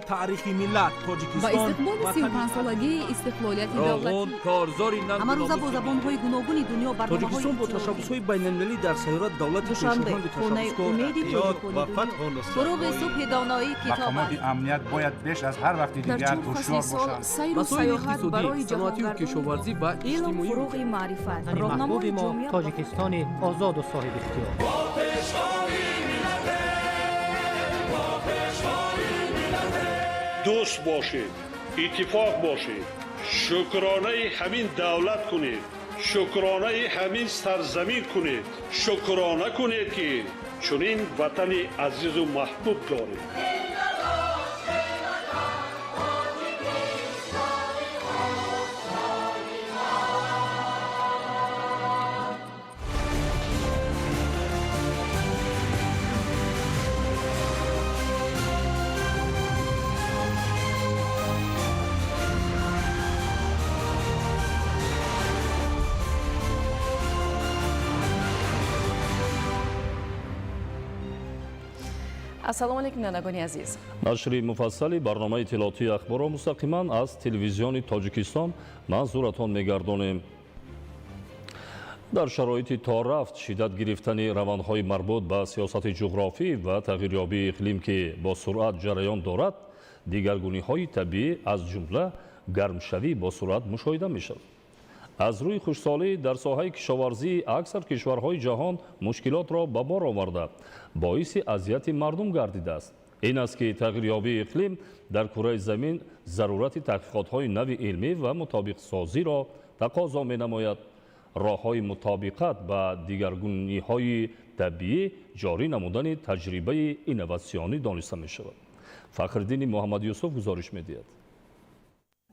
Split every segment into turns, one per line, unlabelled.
Таърихи миллат Тоҷикистон
ба истиқболи 35-солагии истиқлолияти
давлатӣ корзори
ҳамарӯза бо забонҳои гуногуни дунё
Тоҷикистон бо ташаббусҳои байналмилалӣ дар сайёра давлати
Душанбе, хонаи умеди
ва фатҳу нусрат.
Фуруғи субҳи доноӣ китоб
Мақомоти
аст.
амният бояд беш аз ҳар вақти
Дар
дигар
чор фасли
ҳушёр
сол
бошанд.
сайру
Масоили
саёҳат
иқтисодӣ,
барои
саноатию
ҷаҳонгардони
кишоварзӣ ва
Илм
иҷтимоӣ.
фуруғи маърифат,
Ватани
роҳнамои
маҳбуби мо
ҷомеа.
Тоҷикистони озоду соҳибихтиёр.
Дӯст бошед, иттифоқ бошед, шукронаи ҳамин давлат кунед, шукронаи ҳамин сарзамин кунед, шукрона кунед, ки чунин ватани азизу маҳбуб доред.
Ассалому алайкум, бинандагони азиз.
Нашри муфассали барномаи иттилоотии Ахборро мустақиман аз Телевизиони Тоҷикистон манзуратон мегардонем. Дар шароити торафт шиддат гирифтани равандҳои марбут ба сиёсати ҷуғрофӣ ва тағйирёбии иқлим, ки бо суръат ҷараён дорад, дигаргуниҳои табиӣ, аз ҷумла гармшавӣ, бо суръат мушоҳида мешавад. Аз рӯи хушсолӣ дар соҳаи кишоварзии аксар кишварҳои ҷаҳон мушкилотро ба бор оварда, боиси азияти мардум гардидааст. Ин аст, ки тағйирёбии иқлим дар кураи замин зарурати таҳқиқотҳои нави илмӣ ва мутобиқсозиро тақозо менамояд. Роҳҳои мутобиқат ба дигаргуниҳои табиӣ ҷорӣ намудани таҷрибаи инноватсионӣ дониста мешавад. Фахриддини Муҳаммадюсуф гузориш медиҳад.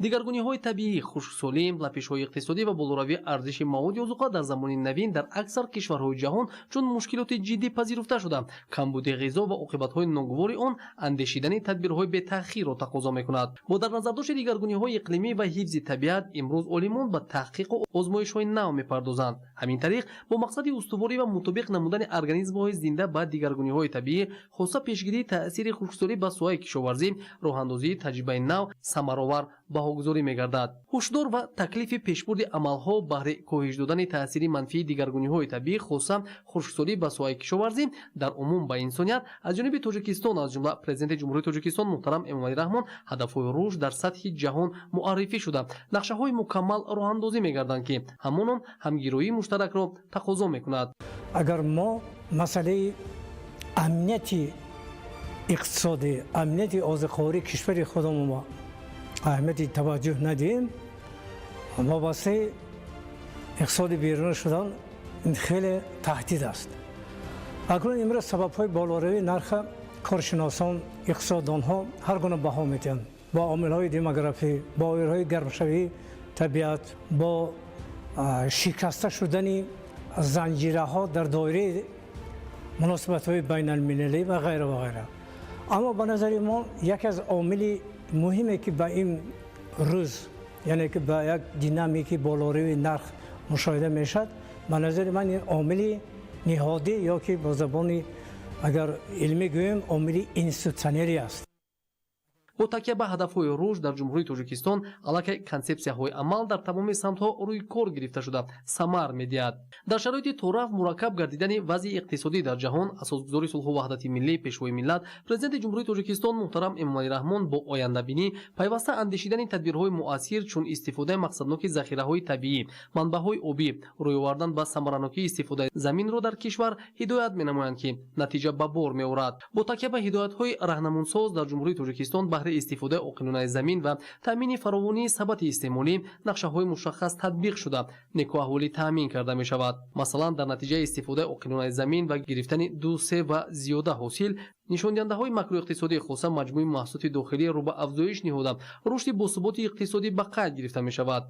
Дигаргуниҳои табиӣ, хушксолӣ, лапишҳои иқтисодӣ ва болоравии арзиши маводи озуқа дар замони навин дар аксар кишварҳои ҷаҳон чун мушкилоти ҷиддӣ пазируфта шуда, камбуди ғизо ва оқибатҳои ногувори он андешидани тадбирҳои бетаъхирро тақозо мекунад. Бо дар назардошти дигаргуниҳои иқлимӣ ва ҳифзи табиат, имрӯз олимон ба таҳқиқу озмоишҳои нав мепардозанд. Ҳамин тариқ, бо мақсади устуворӣ ва мутобиқ намудани организмҳои зинда ба дигаргуниҳои табиӣ, хоса пешгирии таъсири хушксолӣ ба соҳаи кишоварзӣ, роҳандозии таҷрибаи нав самаровар баҳогузорӣ мегардад. Ҳушдор ва таклифи пешбурди амалҳо баҳри коҳиш додани таъсири манфии дигаргуниҳои табиӣ, хоса хушксолӣ ба соҳаи кишоварзӣ, дар умум ба инсоният, аз ҷониби Тоҷикистон, аз ҷумла Президенти Ҷумҳурии Тоҷикистон муҳтарам Эмомалӣ Раҳмон, ҳадафҳои рушд дар сатҳи ҷаҳон муаррифӣ шуда, нақшаҳои мукаммал роҳандозӣ мегарданд, ки ҳамонон ҳамгироии муштаракро тақозо мекунад.
Агар мо масъалаи амнияти иқтисодӣ, амнияти озуқавории кишвари худамон аҳамияти таваҷҷӯҳ надиҳем, вобастаи иқтисоди берунӣ шудан ин хеле таҳдид аст. Акнун имрӯз сабабҳои болоравии нарха коршиносон, иқтисоддонҳо ҳар гуна баҳо медиҳанд: бо омилҳои демографӣ, бо омилҳои гармшавии табиат, бо шикаста шудани занҷираҳо дар доираи муносибатҳои байналмилалӣ ва ғайра ва ғайра. Аммо ба назари мо яке аз омили муҳиме, ки ба ин рӯз, яъне ки ба як динамики болоравии нарх мушоҳида мешавад, ба назари ман ин омили ниҳодӣ ё ки бо забони агар илмӣ гӯем, омили институтсионерӣ аст.
Бо такя ба ҳадафҳои рушд дар Ҷумҳурии Тоҷикистон аллакай консепсияҳои амал дар тамоми самтҳо рӯи кор гирифта шуда, самар медиҳад. Дар шароити торафт мураккаб гардидани вазъи иқтисодӣ дар ҷаҳон, асосгузори сулҳу ваҳдати миллӣ, Пешвои миллат, Президенти Ҷумҳурии Тоҷикистон муҳтарам Эмомалӣ Раҳмон бо ояндабинӣ, пайваста андешидани тадбирҳои муассир, чун истифодаи мақсадноки захираҳои табиӣ, манбаъҳои обӣ, рӯй овардан ба самаранокии истифодаи заминро дар кишвар ҳидоят менамоянд, ки натиҷа ба бор меорад. Бо такя ба ҳидоятҳои раҳнамунсоз дар Ҷумҳурии Тоҷикистон баҳри истифодаи оқилонаи замин ва таъмини фаровонии сабати истеъмолӣ нақшаҳои мушаххас татбиқ шуда, некӯаҳволӣ таъмин карда мешавад. Масалан, дар натиҷаи истифодаи оқилонаи замин ва гирифтани ду, се ва зиёда ҳосил, нишондиҳандаҳои макроиқтисодӣ, хоса маҷмӯи маҳсулоти дохилӣ, рӯ ба афзоиш ниҳода, рушди босуботи иқтисодӣ ба қайд гирифта мешавад.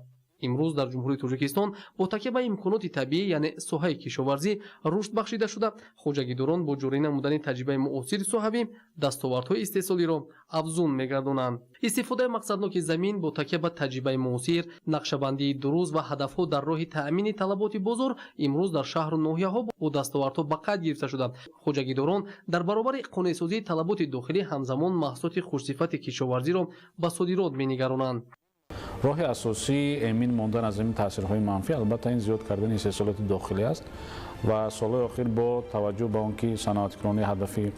Имрӯз дар Ҷумҳурии Тоҷикистон бо такя ба имконоти табиӣ, яъне соҳаи кишоварзӣ рушд бахшида шуда, хоҷагидорон бо ҷорӣ намудани таҷрибаи муосири соҳавӣ дастовардҳои истеҳсолиро афзун мегардонанд. Истифодаи мақсадноки замин бо такя ба таҷрибаи муосир, нақшабандии дуруст ва ҳадафҳо дар роҳи таъмини талаботи бозор имрӯз дар шаҳру ноҳияҳо бо дастовардҳо ба қайд гирифта шуда, хоҷагидорон дар баробари қонеъсозии талаботи дохилӣ ҳамзамон маҳсулоти хушсифати кишоварзиро ба содирот менигаронанд.
Роҳи асосии эмин мондан аз ин таъсирҳои манфӣ албатта ин зиёд кардани истеҳсолоти дохилӣ аст ва солҳои охир бо таваҷҷӯҳ ба он ки саноаткунонӣ ҳадафи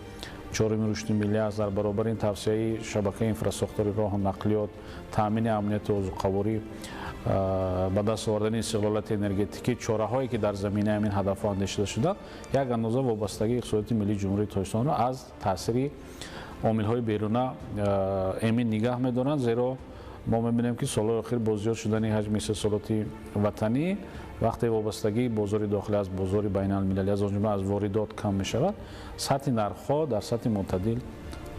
чоруми рушди миллӣ аст, дар баробари ин тавсияи шабакаи инфрасохтори роҳу нақлиёт, таъмини амнияти озуқаворӣ, ба даст овардани истиқлолияти энергетикӣ, чораҳое ки дар заминаи ҳамин ҳадафҳо андешида шуданд, як андоза вобастагии иқтисодиёти миллии Ҷумҳурии Тоҷикистонро аз таъсири омилҳои беруна эмин нигаҳ медоранд, зеро мо мебинем ки солҳои охир бо зиёд шудани ҳаҷми истеҳсолоти ватанӣ вақте вобастагии бозори дохилӣ аз бозори байналмилалӣ, аз он ҷумла аз воридот кам мешавад, сатҳи нархҳо дар сатҳи мӯътадил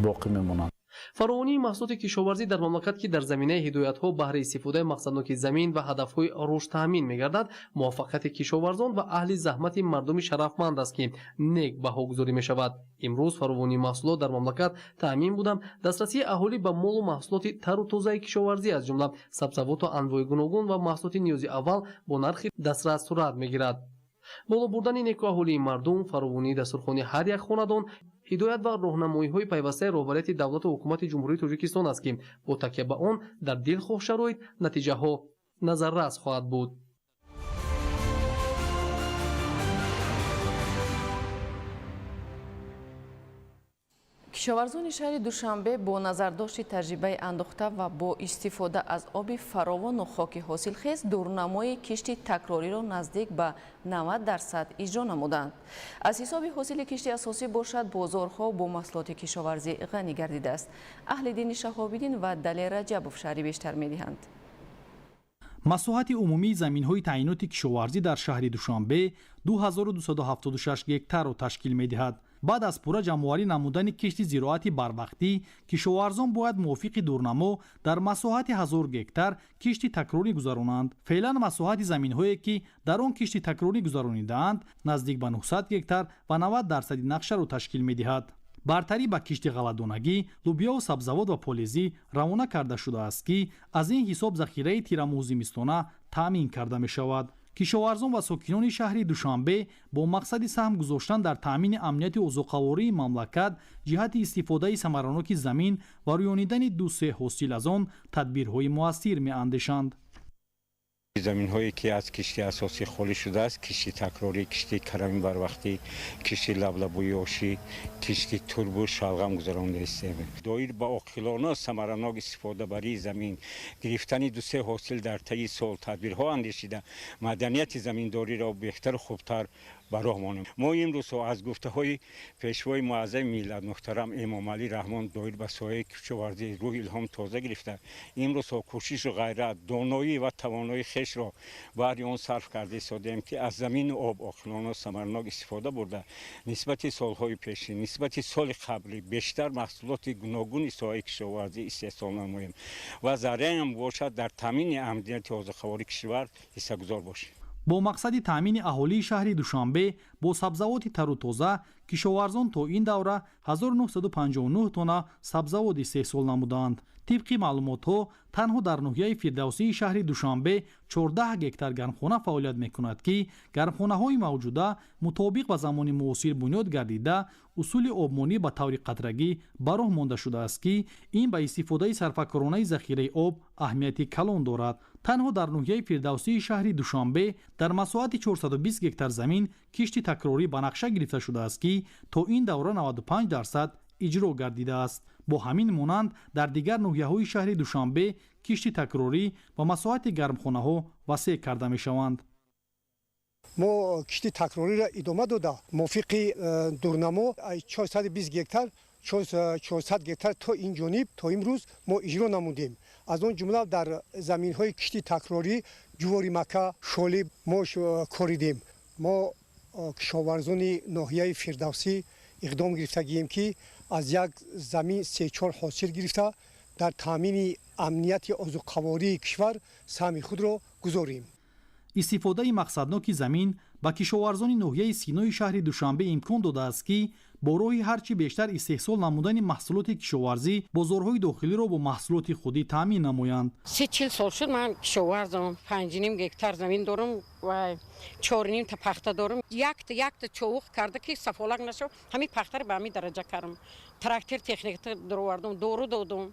боқӣ мемонанд.
Фаровонии маҳсулоти кишоварзӣ дар мамлакат, ки дар заминаи ҳидоятҳо баҳри истифодаи мақсадноки замин ва ҳадафҳои рушд таъмин мегардад, муваффақияти кишоварзон ва аҳли заҳмати мардуми шарафманд аст, ки нек баҳогузорӣ мешавад. Имрӯз фаровонии маҳсулот дар мамлакат таъмин буда, дастрасии аҳолӣ ба молу маҳсулоти тару тозаи кишоварзӣ, аз ҷумла сабзавоту анвои гуногун ва маҳсулоти ниёзи аввал бо нархи дастрас сурат мегирад. Боло бурдани некуаҳолии мардум, фаровонии дастурхони ҳар як хонадон ҳидоят ва роҳнамоиҳои пайвастаи роҳбарияти давлату ҳукумати Ҷумҳурии Тоҷикистон аст, ки бо такя ба он дар дилхоҳ шароит натиҷаҳо назаррас хоҳад буд.
Кишоварзони шаҳри Душанбе бо назардошти таҷрибаи андохта ва бо истифода аз оби фаровону хоки ҳосилхез дурнамои кишти такрориро наздик ба 90% иҷро намуданд. Аз ҳисоби ҳосили кишти асосӣ бошад, бозорҳо бо маҳсулоти кишоварзӣ ғанӣ гардидааст. Аҳлиддини Шаҳобиддин ва Далер Раҷабов шарҳи бештар медиҳанд.
Масоҳати умумии заминҳои таъиноти кишоварзӣ дар шаҳри Душанбе 2276 гектарро ташкил медиҳад. Баъд аз пурра ҷамъоварӣ намудани кишти зироати барвақтӣ, кишоварзон бояд мувофиқи дурнамо дар масоҳати 1000 гектар кишти такрорӣ гузаронанд. Феълан масоҳати заминҳое, ки дар он кишти такрорӣ гузаронидаанд, наздик ба 900 гектар ва 90% нақшаро ташкил медиҳад. Бартарӣ ба кишти ғалладонагӣ, лубиёву сабзавот ва полезӣ равона карда шудааст, ки аз ин ҳисоб захираи тирамоҳу зимистона таъмин карда мешавад. Кишоварзон ва сокинони шаҳри Душанбе бо мақсади саҳм гузоштан дар таъмини амнияти озуқавории мамлакат ҷиҳати истифодаи самараноки замин ва рӯёнидани ду-се ҳосил аз он тадбирҳои муассир меандешанд.
Заминҳое ки аз кишти асосӣ холӣ шудааст, кишти такрорӣ, кишти карами барвақтӣ, кишти лаблабуи ошӣ, кишти турбу шалғам гузаронда истем. Доир ба оқилона самаранок истифодабарии замин, гирифтани ду-се ҳосил дар таи сол тадбирҳо андешида, маданияти заминдориро беҳтару хубтар ба роҳ монем. Мо имрӯзҳо аз гуфтаҳои пешвои муаззами миллат муҳтарам Эмомалӣ Раҳмон доир ба соҳаи кишоварзӣ рӯҳи илҳом тоза гирифта, имрӯзҳо кӯшишу ғайрат, доноӣ ва тавоноии хешро баҳри он сарф карда истодаем, ки аз замину об оқилона самаранок истифода бурда, нисбати солҳои пешин, нисбати соли қаблӣ бештар маҳсулоти гуногуни соҳаи кишоварзӣ истеҳсол намоем ва зарраам бошад дар таъмини амнияти озуқавории кишвар ҳиссагузор бошем.
Бо мақсади таъмини аҳолии шаҳри Душанбе бо сабзавоти тару тоза, кишоварзон то ин давра 1959 тонна сабзавот истеҳсол намуданд. Тибқи маълумотҳо, танҳо дар ноҳияи Фирдавсии шаҳри Душанбе 14 гектар гармхона фаъолият мекунад, ки гармхонаҳои мавҷуда мутобиқ ба замони муосир бунёд гардида, усули обмонӣ ба таври қатрагӣ ба роҳ монда шудааст, ки ин ба истифодаи сарфакоронаи захираи об аҳамияти калон дорад. Танҳо дар ноҳияи Фирдавсии шаҳри Душанбе дар масоҳати 420 гектар замин кишти такрорӣ ба нақша гирифта шудааст, ки то ин давра 95% иҷро гардидааст. Бо ҳамин монанд дар дигар ноҳияҳои шаҳри Душанбе кишти такрорӣ ва масоҳати гармхонаҳо васеъ карда мешаванд.
Мо кишти такрориро идома дода, мувофиқи дурнамо 420 гектар 400 гектар то ин ҷониб то имрӯз мо иҷро намудем. Аз он ҷумла дар заминҳои кишти такрорӣ ҷувори мака, шоли мо коридем. Мо кишоварзони ноҳияи Фирдавсӣ иқдом гирифтагием, ки аз як замин 3-4 ҳосил гирифта дар таъмини амнияти озуқавории кишвар саҳми худро гузорем.
Истифодаи мақсадноки замин ба кишоварзони ноҳияи Синои шаҳри Душанбе имкон додааст, ки бо роҳи ҳарчи бештар истеҳсол намудани маҳсулоти кишоварзӣ бозорҳои дохилиро бо маҳсулоти худӣ таъмин намоянд.
30-40 сол шуд ман кишоварзам, 5,5 гектар замин дорам ва 4,5 та пахта дорам. Якта якта човуқ карда ки сафолак нашав, ҳамин пахтаро ба ҳамин дараҷа кардам. Трактор техника даровардам, дору додам,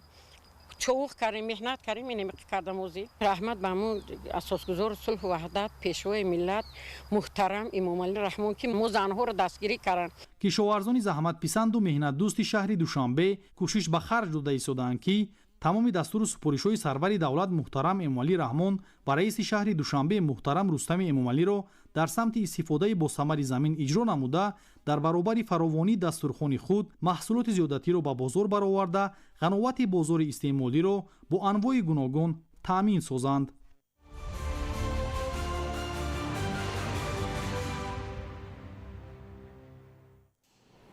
човуқ кардем, меҳнат кардем, инам кардам. Ӯзи раҳмат ба ҳамун асосгузори сулҳу ваҳдат, пешвои миллат муҳтарам Эмомалӣ Раҳмон, ки мо занҳоро дастгирӣ карданд.
Кишоварзони заҳматписанду меҳнатдӯсти шаҳри Душанбе кӯшиш ба харҷ дода истодаанд, ки тамоми дастуру супоришҳои сарвари давлат муҳтарам Эмомалӣ Раҳмон ва раиси шаҳри Душанбе муҳтарам Рустами Эмомалиро дар самти истифодаи босамари замин иҷро намуда, дар баробари фаровонии дастурхони худ маҳсулоти зиёдатиро ба бозор бароварда, ғановати бозори истеъмолиро бо анвои гуногун таъмин созанд.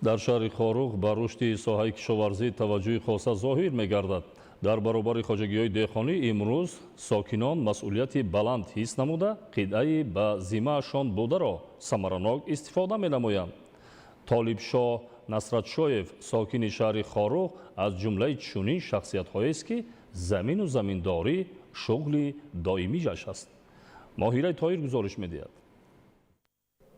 Дар шаҳри Хоруғ ба рушди соҳаи кишоварзӣ таваҷҷӯҳи хоса зоҳир мегардад. Дар баробари хоҷагиҳои деҳқонӣ имрӯз сокинон масъулияти баланд ҳис намуда, қитъаи ба зиммаашон бударо самаранок истифода менамоянд. Толибшоҳ Насратшоев, сокини шаҳри Хоруғ, аз ҷумлаи чунин шахсиятҳоест, ки замину заминдорӣ шуғли доимиаш аст. Моҳираи Тоҳир гузориш медиҳад.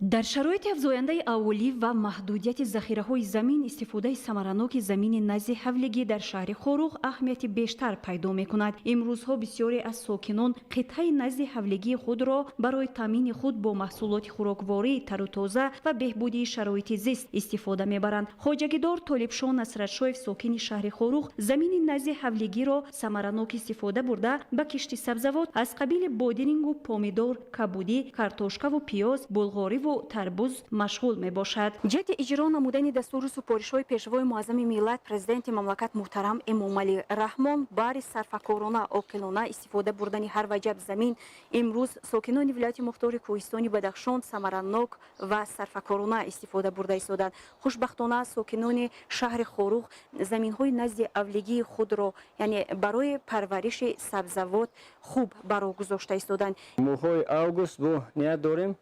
Дар шароити афзояндаи аҳолӣ ва маҳдудияти захираҳои замин, истифодаи самараноки замини назди ҳавлигӣ дар шаҳри Хоруғ аҳамияти бештар пайдо мекунад. Имрӯзҳо бисёре аз сокинон қитъаи назди ҳавлигии худро барои таъмини худ бо маҳсулоти хӯрокворӣ тару тоза ва беҳбудии шароити зист истифода мебаранд. Хоҷагидор Толибшоҳ Насратшоев, сокини шаҳри Хоруғ, замини назди ҳавлигиро самаранок истифода бурда, ба кишти сабзавот аз қабили бодирингу помидор, кабудӣ, картошкаву пиёз, булғориву тарбуз машғул мебошад.
Ҷиҳати иҷро намудани дастуру супоришҳои пешвои муаззами миллат, президенти мамлакат муҳтарам Эмомалӣ Раҳмон, баҳри сарфакорона, оқилона истифода бурдани ҳар ваҷаб замин, имрӯз сокинони вилояти мухтори кӯҳистони Бадахшон самаранок ва сарфакорона истифода бурда истоданд. Хушбахтона, сокинони шаҳри Хоруғ заминҳои назди авлигии худро, яъне барои парвариши сабзавот хуб ба роҳ гузошта истоданд.
Моҳҳои август бо ният дорем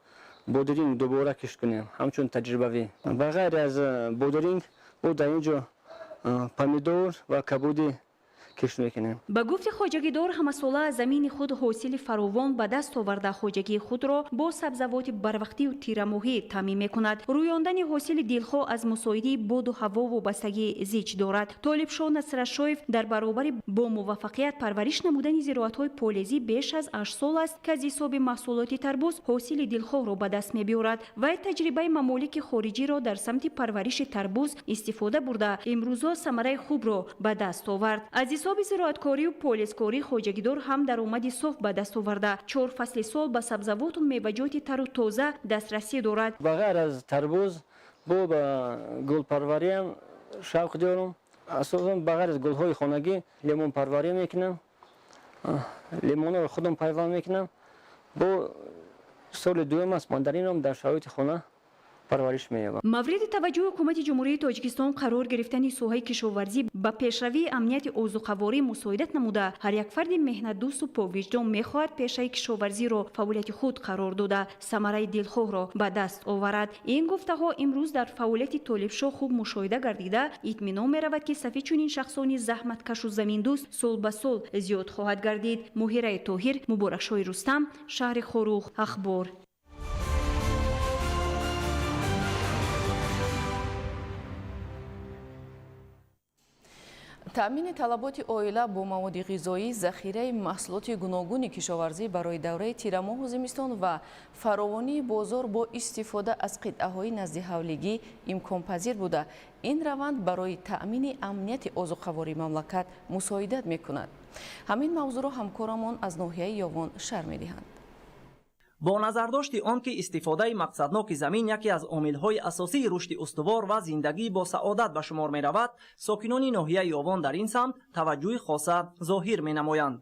бодиринг дубора кишт кунем, ҳамчун таҷрибавӣ. Ба ғайр аз бодиринг, мо дар ин ҷо помидор ва кабудӣ кишт мекунем.
Ба гуфти хоҷагидор, ҳамасола аз замини худ ҳосили фаровон ба даст оварда, хоҷагии худро бо сабзавоти барвақтию тирамоҳӣ таъмин мекунад. Рӯёндани ҳосили дилхоҳ аз мусоидии боду ҳаво вобастагии зич дорад. Толибшоҳ Насратшоев дар баробари бо муваффақият парвариш намудани зироатҳои полезӣ беш аз 8 сол аст, ки аз ҳисоби маҳсулоти тарбуз ҳосили дилхоҳро ба даст мебиёрад. Вай таҷрибаи мамолики хориҷиро дар самти парвариши тарбуз истифода бурда, имрӯзҳо самараи хубро ба даст овард. Аз ҳисоби зироаткорию полезкорӣ хоҷагидор ҳам даромади соф ба даст оварда, 4 фасли сол ба сабзавоту меваҷоти тару тоза дастрасӣ дорад.
Ба ғайр аз тарбуз, бо ба гулпарвариам шавқ дорам. Асосан ба ғайр аз гулҳои хонагӣ лимонпарварӣ мекунам, лимонҳоро худам пайванд мекунам. Бо соли дуюм аст мандаринам дар шароити хона парвариш меёбад.
Мавриди таваҷҷӯҳи ҳукумати Ҷумҳурии Тоҷикистон қарор гирифтани соҳаи кишоварзӣ ба пешравии амнияти озуқаворӣ мусоидат намуда, ҳар як фарди меҳнатдӯсту поквиҷдон мехоҳад пешаи кишоварзиро фаъолияти худ қарор дода, самараи дилхоҳро ба даст оварад. Ин гуфтаҳо имрӯз дар фаъолияти Толибшоҳ хуб мушоҳида гардида, итминон меравад, ки сафи чунин шахсони заҳматкашу заминдӯст сол ба сол зиёд хоҳад гардид. Моҳираи Тоҳир, Муборакшоҳи Рустам, шаҳри Хоруғ, Ахбор.
Таъмини талаботи оила бо маводи ғизоӣ, захираи маҳсулоти гуногуни кишоварзӣ барои давраи тирамоҳу зимистон ва фаровонии бозор бо истифода аз қитъаҳои наздиҳавлигӣ имконпазир буда, ин раванд барои таъмини амнияти озуқавории мамлакат мусоидат мекунад. Ҳамин мавзӯъро ҳамкорамон аз ноҳияи Ёвон шарҳ медиҳанд.
Бо назардошти он ки истифодаи мақсадноки замин яке аз омилҳои асосии рушди устувор ва зиндагӣ бо саодат ба шумор меравад, сокинони ноҳияи Ёвон дар ин самт таваҷҷӯҳи хоса зоҳир менамоянд.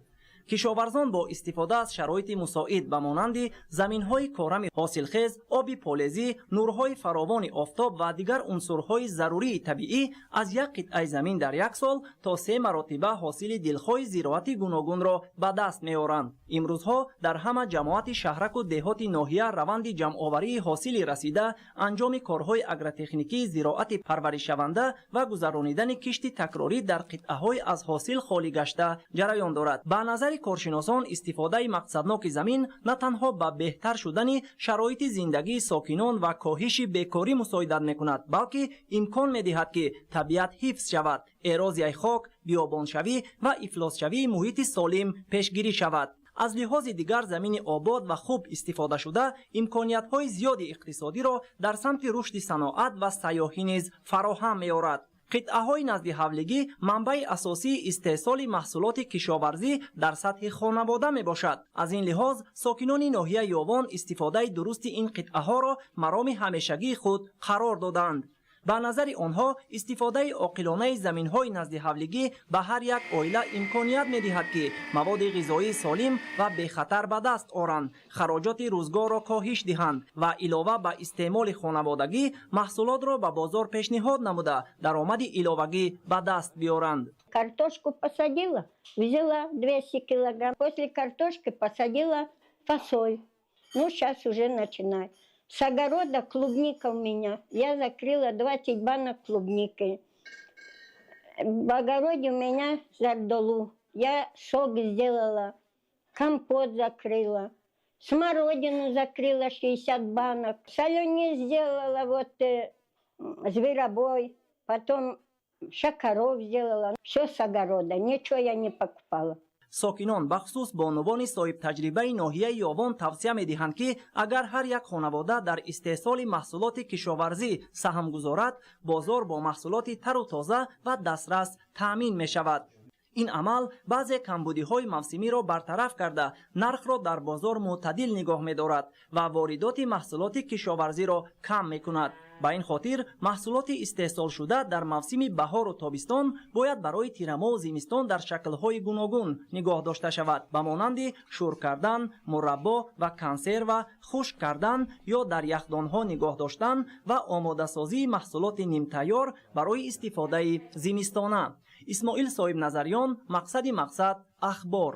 Кишоварзон бо истифода аз шароити мусоид ба монанди заминҳои корами ҳосилхез, оби полезӣ, нурҳои фаровони офтоб ва дигар унсурҳои зарурии табиӣ аз як қитъаи замин дар як сол то 3 маротиба ҳосили дилхоҳи зироати гуногунро ба даст меоранд. Имрӯзҳо дар ҳама ҷамоати шаҳраку деҳоти ноҳия раванди ҷамъоварии ҳосили расида, анҷоми корҳои агротехникии зироати парваришшаванда ва гузаронидани кишти такрорӣ дар қитъаҳои аз ҳосил холӣ гашта ҷараён дорад. Ба назари коршиносон, истифодаи мақсадноки замин на танҳо ба беҳтар шудани шароити зиндагии сокинон ва коҳиши бекорӣ мусоидат мекунад, балки имкон медиҳад, ки табиат ҳифз шавад, эрозияи хок, биёбоншавӣ ва ифлосшавии муҳити солим пешгирӣ шавад. Аз лиҳози дигар, замини обод ва хуб истифодашуда имкониятҳои зиёди иқтисодиро дар самти рушди саноат ва сайёҳӣ низ фароҳам меорад. Қитъаҳои назди ҳавлигӣ манбаи асосии истеҳсоли маҳсулоти кишоварзӣ дар сатҳи хонавода мебошад. Аз ин лиҳоз сокинони ноҳияи Ёвон истифодаи дурусти ин қитъаҳоро мароми ҳамешагии худ қарор доданд. Ба назари онҳо, истифодаи оқилонаи заминҳои назди ҳавлигӣ ба ҳар як оила имконият медиҳад, ки маводи ғизоии солим ва бехатар ба даст оранд, хароҷоти рӯзгорро коҳиш диҳанд ва илова ба истеъмоли хонаводагӣ маҳсулотро ба бозор пешниҳод намуда даромади иловагӣ ба даст биёранд.
Картошку посадила, взяла 200 килограмм. После картошки посадила фасоль. Ну, сейчас уже начинаю. С огорода клубника у меня. Я закрыла 20 банок клубники. В огороде у меня зардолу. Я сок сделала, компот закрыла, смородину закрыла 60 банок. Соленье сделала, вот зверобой, потом шакаров сделала. Все с огорода, ничего я не покупала.
Сокинон, бахусус бонувони соҳибтаҷрибаи ноҳияи Ёвон, тавсия медиҳанд, ки агар ҳар як хонавода дар истеҳсоли маҳсулоти кишоварзӣ саҳм гузорад, бозор бо маҳсулоти тару тоза ва дастрас таъмин мешавад. Ин амал баъзе камбудиҳои мавсимиро бартараф карда, нархро дар бозор мӯътадил нигоҳ медорад ва воридоти маҳсулоти кишоварзиро кам мекунад. Ба ин хотир маҳсулоти истеҳсолшуда дар мавсими баҳору тобистон бояд барои тирамоҳу зимистон дар шаклҳои гуногун нигоҳ дошта шавад, ба монанди шӯр кардан, мураббо ва консерва, хушк кардан ё дар яхдонҳо нигоҳ доштан ва омодасозии маҳсулоти нимтайёр барои истифодаи зимистона. Исмоил Соҳибназарён, Мақсади мақсад, Ахбор.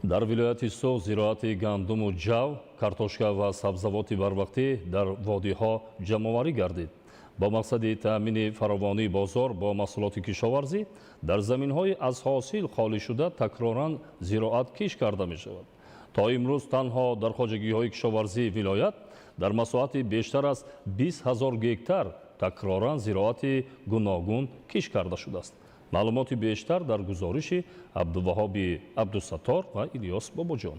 Дар вилояти Суғд зироати гандуму ҷав, картошка ва сабзавоти барвақтӣ дар водиҳо ҷамъоварӣ гардид. Бо мақсади таъмини фаровонии бозор бо маҳсулоти кишоварзӣ дар заминҳои аз ҳосил холӣ шуда такроран зироат киш карда мешавад. То имрӯз танҳо дар хоҷагиҳои кишоварзии вилоят дар масоҳати бештар аз 20 000 гектар такроран зироати гуногун киш карда шудааст. Маълумоти бештар дар гузориши Абдуваҳоби Абдусаттор ва Илёс Бобоҷон.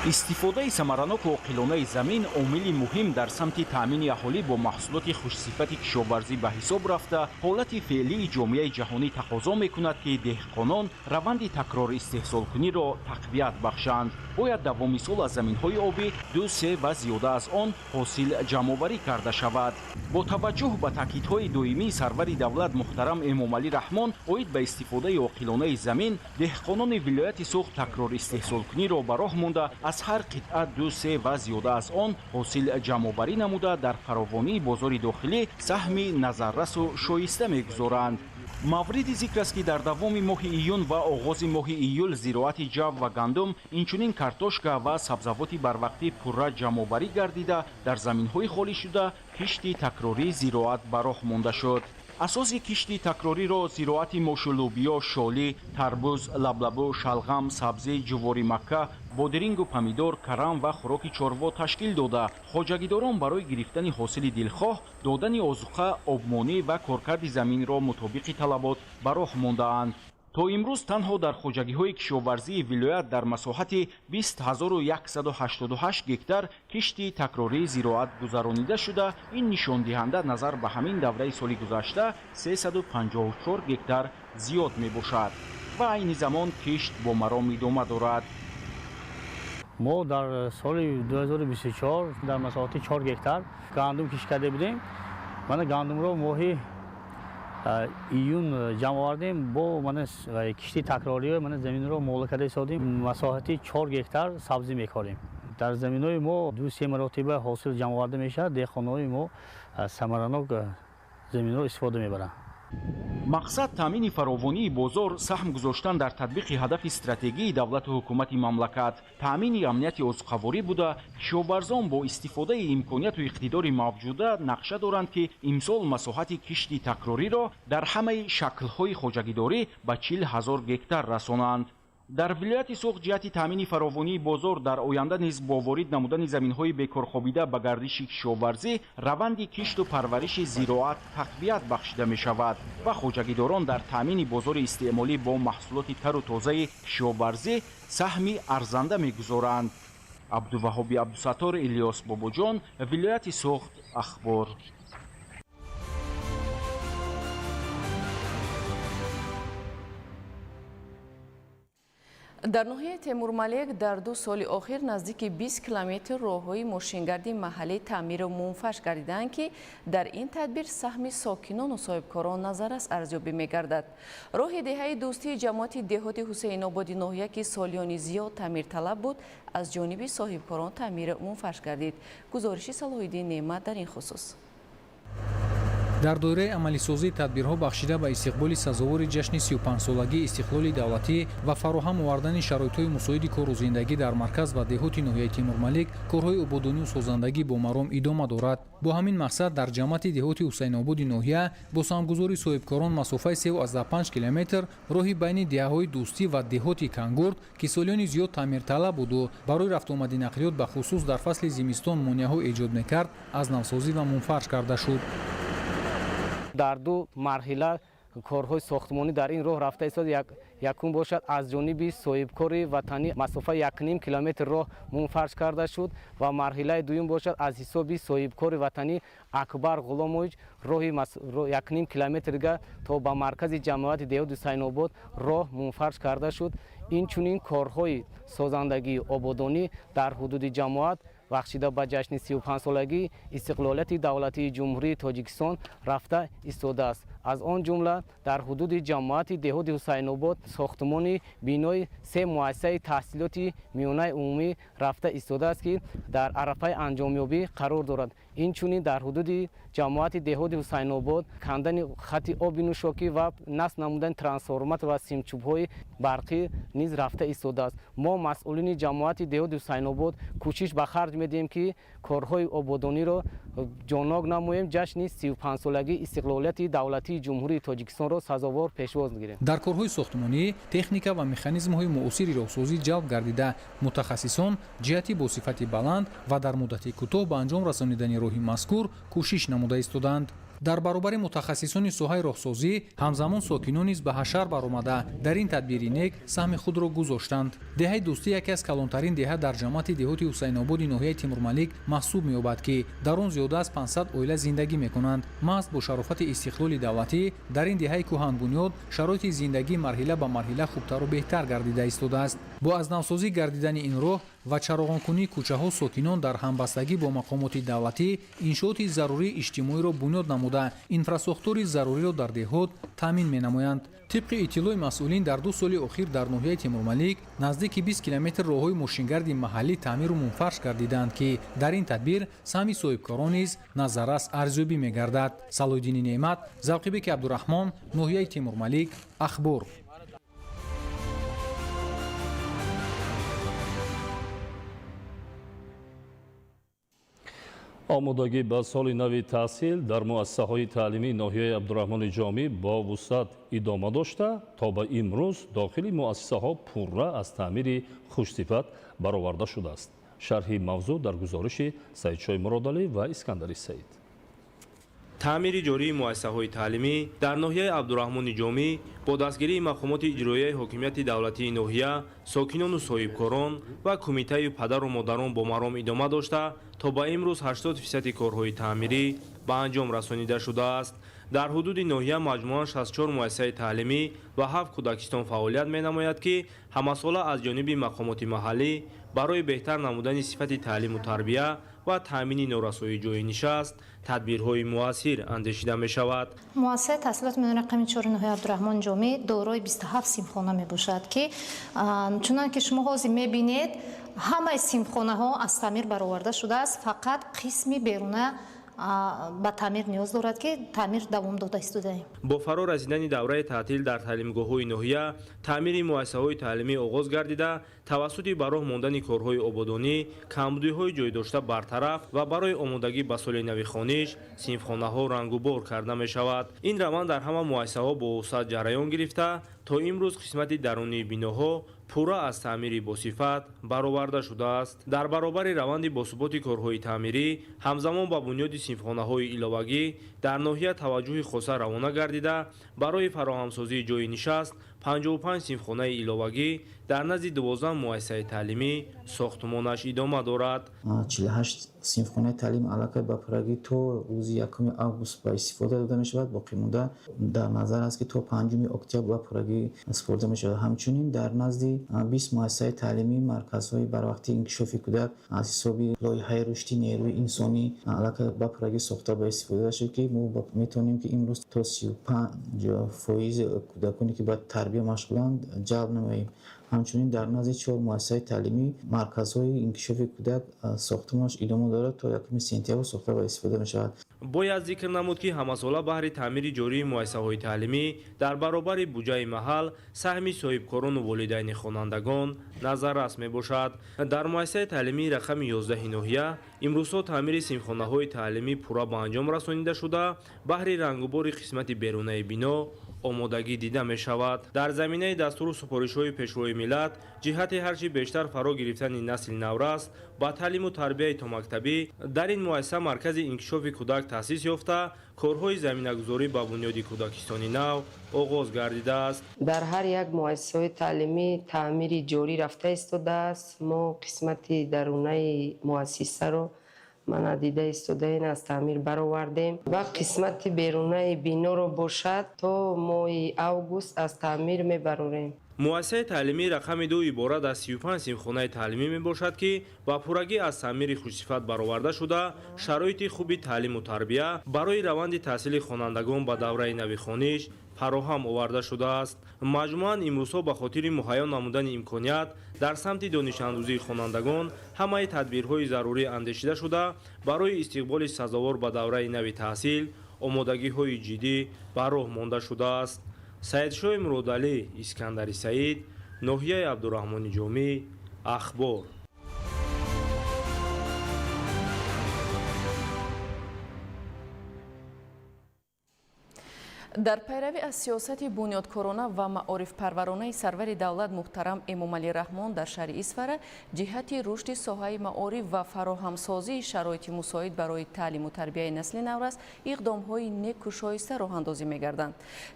Истифодаи самараноку оқилонаи замин омили муҳим дар самти таъмини аҳолӣ бо маҳсулоти хушсифати кишоварзӣ ба ҳисоб рафта, ҳолати феълии ҷомеаи ҷаҳонӣ тақозо мекунад, ки деҳқонон раванди такрор истеҳсолкуниро тақвият бахшанд. Бояд давоми сол аз заминҳои обӣ 2, 3 ва зиёда аз он ҳосил ҷамъоварӣ карда шавад. Бо таваҷҷӯҳ ба таъкидҳои доимии сарвари давлат муҳтарам Эмомалӣ Раҳмон оид ба истифодаи оқилонаи замин, деҳқонони вилояти Суғд такрор истеҳсолкуниро ба роҳ монда, аз ҳар қитъа 2, 3 ва зиёда аз он ҳосил ҷамъоварӣ намуда, дар фаровонии бозори дохилӣ саҳми назаррасу шоиста мегузоранд. Мавриди зикр аст, ки дар давоми моҳи июн ва оғози моҳи июл зироати ҷав ва гандум, инчунин картошка ва сабзавоти барвақтӣ пурра ҷамъоварӣ гардида, дар заминҳои холӣ шуда кишти такрории зироат ба роҳ монда шуд. Асоси кишти такрориро зироати мошу лӯбиё, шолӣ, тарбуз, лаблабу, шалғам, сабзӣ, ҷуворимакка, бодирингу помидор, карам ва хӯроки чорво ташкил дода, хоҷагидорон барои гирифтани ҳосили дилхоҳ, додани озуқа, обмонӣ ва коркарди заминро мутобиқи талабот ба роҳ мондаанд. То имрӯз танҳо дар хоҷагиҳои кишоварзии вилоят дар масоҳати 20188 гектар кишти такрории зироат гузаронида шуда, ин нишондиҳанда назар ба ҳамин давраи соли гузашта 354 гектар зиёд мебошад ва айни замон кишт бо маром идома дорад.
Мо дар соли 2024 дар масоҳати 4 гектар гандум кишт карда будем. Мана гандумро моҳи июн ҷамъ овардем, бо мана кишти такрорӣ мана заминро мола карда истодем. Масоҳати 4 гектар сабзӣ мекорем. Дар заминҳои мо 2-3 маротиба ҳосил ҷамъ оварда мешавад. Деҳқонҳои мо самаранок заминро истифода мебаранд.
Мақсад таъмини фаровонии бозор, саҳм гузоштан дар татбиқи ҳадафи стратегии давлату ҳукумати мамлакат, таъмини амнияти озуқаворӣ буда, кишоварзон бо истифодаи имконияту иқтидори мавҷуда нақша доранд, ки имсол масоҳати кишти такрориро дар ҳамаи шаклҳои хоҷагидорӣ ба 40 000 гектар расонанд. Дар вилояти Суғд ҷиҳати таъмини фаровонии бозор дар оянда низ бо ворид намудани заминҳои бекорхобида ба гардиши кишоварзӣ раванди кишту парвариши зироат тақвият бахшида мешавад ва хоҷагидорон дар таъмини бозори истеъмолӣ бо маҳсулоти тару тозаи кишоварзӣ саҳми арзанда мегузоранд. Абдуваҳоби Абдусаттор, Илёс Бобоҷон, вилояти Суғд, Ахбор.
Дар ноҳияи Темурмалик дар 2 соли охир наздики 20 километр роҳҳои мошингарди маҳаллӣ таъмиру мунфарш гардидаанд, ки дар ин тадбир саҳми сокинону соҳибкорон назаррас арзёбӣ мегардад. Роҳи деҳаи дӯстии ҷамоати деҳоти Ҳусейнободи ноҳия, ки солиёни зиёд таъмирталаб буд, аз ҷониби соҳибкорон таъмиру мунфарш гардид. Гузориши Салоҳиддин Неъмат дар ин хусус.
Дар доираи амалисозии тадбирҳо бахшида ба истиқболи сазовори ҷашни 35-солагии истиқлоли давлатӣ ва фароҳам овардани шароитҳои мусоиди кору зиндагӣ дар марказ ва деҳоти ноҳияи Темурмалик корҳои ободонию созандагӣ бо маром идома дорад. Бо ҳамин мақсад дар ҷамоати деҳоти Ҳусайнободи ноҳия бо саҳмгузори соҳибкорон масофаи 3,5 километр роҳи байни деҳаҳои Дӯстӣ ва деҳоти Кангурд, ки солиёни зиёд таъмирталаб буду барои рафтуомади нақлиёт ба хусус дар фасли зимистон монеаҳо эҷод мекард, аз навсозӣ ва мунфарш карда шуд.
Дар 2 марҳила корҳои сохтмонӣ дар ин роҳ рафта истод. Якум бошад аз ҷониби соҳибкори ватанӣ масофаи 1,5 километр роҳ мунфарш карда шуд ва марҳилаи дуюм бошад аз ҳисоби соҳибкори ватанӣ Акбар Ғуломович роҳи 1,5 километрга то ба маркази ҷамоати деҳоти Ҳусайнобод роҳ мунфарш карда шуд. Инчунин корҳои созандагии ободонӣ дар ҳудуди ҷамоат бахшида ба ҷашни 35-солагии истиқлолияти давлатии Ҷумҳурии Тоҷикистон рафта истодааст. Аз он ҷумла дар ҳудуди ҷамоати деҳоти Ҳусайнобод сохтмони бинои 3 муассисаи таҳсилоти миёнаи умумӣ рафта истодааст, ки дар арафаи анҷомёбӣ қарор дорад. Инчунин дар ҳудуди ҷамоати деҳоти Ҳусайнобод кандани хати оби нӯшокӣ ва насб намудани трансформатор ва симчӯбҳои барқӣ низ рафта истодааст. Мо масъулини ҷамоати деҳоти Ҳусайнобод кӯшиш ба харҷ медиҳем, ки корҳои ободониро ҷоннок намоем, ҷашни 35-солагии истиқлолияти давлатии Ҷумҳурии Тоҷикистонро сазовор пешвоз гирем.
Дар корҳои сохтмонӣ техника ва механизмҳои муосири роҳсозӣ ҷалб гардида, мутахассисон ҷиҳати бо сифати баланд ва дар муддати кӯтоҳ ба анҷом расонидани роҳи мазкур кӯшиш намуда истодаанд. Дар баробари мутахассисони соҳаи роҳсозӣ ҳамзамон сокинон низ ба ҳашар баромада дар ин тадбири нек саҳми худро гузоштанд. Деҳаи Дӯстӣ яке аз калонтарин деҳа дар ҷамоати деҳоти Ҳусайнободи ноҳияи Темурмалик маҳсуб меёбад, ки дар он зиёда аз 500 оила зиндагӣ мекунанд. Маҳз бо шарофати истиқлоли давлатӣ дар ин деҳаи кӯҳанбунёд шароити зиндагӣ марҳила ба марҳила хубтару беҳтар гардида истодааст. Бо аз навсозӣ гардидани ин роҳ ва чароғонкунии кӯчаҳо сокинон дар ҳамбастагӣ бо мақомоти давлатӣ иншооти зарурии иҷтимоиро бунёд намуда, инфрасохтори заруриро дар деҳот таъмин менамоянд. Тибқи иттилои масъулин дар 2 соли охир дар ноҳияи Темурмалик наздики 20 километр роҳҳои мошингарди маҳаллӣ таъмиру мунфарш гардидаанд, ки дар ин тадбир саҳми соҳибкорон низ назаррас арзёбӣ мегардад. Салоҳиддини Неъмат, Завқибеки Абдураҳмон, ноҳияи Темурмалик, Ахбор.
Омодагӣ ба соли нави таҳсил дар муассисаҳои таълимии ноҳияи Абдураҳмони Ҷомӣ бо вусъат идома дошта, то ба имрӯз дохили муассисаҳо пурра аз таъмири хушсифат бароварда шудааст. Шарҳи мавзӯъ дар гузориши Саидшоҳи Муродалӣ ва Искандари Саид.
Таъмири ҷории муассисаҳои таълимӣ дар ноҳияи Абдураҳмони Ҷомӣ бо дастгирии мақомоти иҷроияи ҳокимияти давлатии ноҳия, сокинону соҳибкорон ва кумитаи падару модарон бо маром идома дошта, то ба имрӯз 80% корҳои таъмирӣ ба анҷом расонида шудааст. Дар ҳудуди ноҳия маҷмӯан 64 муассисаи таълимӣ ва 7 кӯдакистон фаъолият менамояд, ки ҳамасола аз ҷониби мақомоти маҳаллӣ Барои беҳтар намудани сифати таълиму тарбия ва таъмини норасоии ҷойи нишаст тадбирҳои муассир андешида мешавад.
Муассисаи таҳсилоти миёнаи рақами 4 ноҳияи Абдураҳмон Ҷомӣ дорои 27 синфхона мебошад, ки чунон ки шумо ҳозир мебинед, ҳамаи синфхонаҳо аз таъмир бароварда шудааст, фақат қисми беруна ба таъмир ниёз дорад, ки таъмир давом дода истодаем.
Бо фаро расидани давраи таътил дар таълимгоҳҳои ноҳия таъмири муассисаҳои таълимӣ оғоз гардида, тавассути ба роҳ мондани корҳои ободонӣ камбудиҳои ҷойдошта бартараф ва барои омодагӣ ба соли нави хониш синфхонаҳо рангубор карда мешавад. Ин раванд дар ҳама муассисаҳо бо вусъат ҷараён гирифта, то имрӯз қисмати дарунии биноҳо пурра аз таъмири босифат бароварда шудааст. Дар баробари раванди босуботи корҳои таъмирӣ, ҳамзамон ба бунёди синфхонаҳои иловагӣ дар ноҳия таваҷҷӯҳи хоса равона гардида, барои фароҳамсозии ҷойи нишаст 55 синфхонаи иловагӣ дар назди 12 муассисаи таълимӣ сохтмонаш идома дорад.
48 синфхонаи таълим аллакай ба пуррагӣ то рӯзи 1 август ба истифода дода мешавад. Боқимонда дар назар аст, ки то 5 октябр ба пуррагӣ супорида мешавад. Ҳамчунин дар назди 20 муассисаи таълимӣ марказҳои барвақтии инкишофи кӯдак аз ҳисоби лоиҳаи рушди нерӯи инсонӣ аллакай ба пуррагӣ сохта ба истифода шуд, ки мо метавонем, ки имрӯз то 35% кӯдаконе, ки ба тарбия машғуланд, ҷалб намоем. Ҳамчунин дар назди 4 муассисаи таълимӣ марказҳои инкишофи кӯдак сохтмонаш идома дорад, то 1 сентябр сохта ба истифода мешавад.
Бояд зикр намуд, ки ҳамасола баҳри таъмири ҷории муассисаҳои таълимӣ дар баробари буҷаи маҳал саҳми соҳибкорону волидайни хонандагон назаррас мебошад. Дар муассисаи таълимии рақами 11 ноҳия имрӯзҳо таъмири синфхонаҳои таълимӣ пурра ба анҷом расонида шуда, баҳри рангубори қисмати берунаи бино омодагӣ дида мешавад. Дар заминаи дастуру супоришҳои Пешвои миллат ҷиҳати ҳарчи бештар фаро гирифтани насли наврас ба таълиму тарбияи томактабӣ дар ин муассиса маркази инкишофи кӯдак таъсис ёфта, корҳои заминагузорӣ ба бунёди кӯдакистони нав оғоз гардидааст.
Дар ҳар як муассисаҳои таълимӣ таъмири ҷорӣ рафта истодааст. Мо қисмати дарунаи муассисаро мана дида истодаем, аз таъмир баровардем ва қисмати берунаи биноро бошад то моҳи август аз таъмир мебарорем.
Муассисаи таълимии рақами 2 иборат аз 35 синфхонаи таълимӣ мебошад, ки ба пуррагӣ аз таъмири хушсифат бароварда шуда, шароити хуби таълиму тарбия барои раванди таҳсили хонандагон ба давраи нави хониш фароҳам оварда шудааст. Маҷмӯан имрӯзҳо ба хотири муҳайё намудани имконият дар самти донишандӯзии хонандагон ҳамаи тадбирҳои зарурӣ андешида шуда, барои истиқболи сазовор ба давраи нави таҳсил омодагиҳои ҷиддӣ ба роҳ монда шудааст. Саидшоҳи Муродалӣ, Искандари Саид, ноҳияи Абдураҳмони Ҷомӣ, Ахбор.
Дар пайравӣ аз сиёсати бунёдкорона ва маорифпарваронаи сарвари давлат муҳтарам Эмомалӣ Раҳмон дар шаҳри Исфара ҷиҳати рушди соҳаи маориф ва фароҳамсозии шароити мусоид барои таълиму тарбияи насли наврас иқдомҳои неку шоиста роҳандозӣ мегарданд.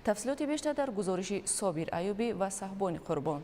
Тафсилоти бештар дар гузориши Собир Аюбӣ ва Саҳбони Қурбон.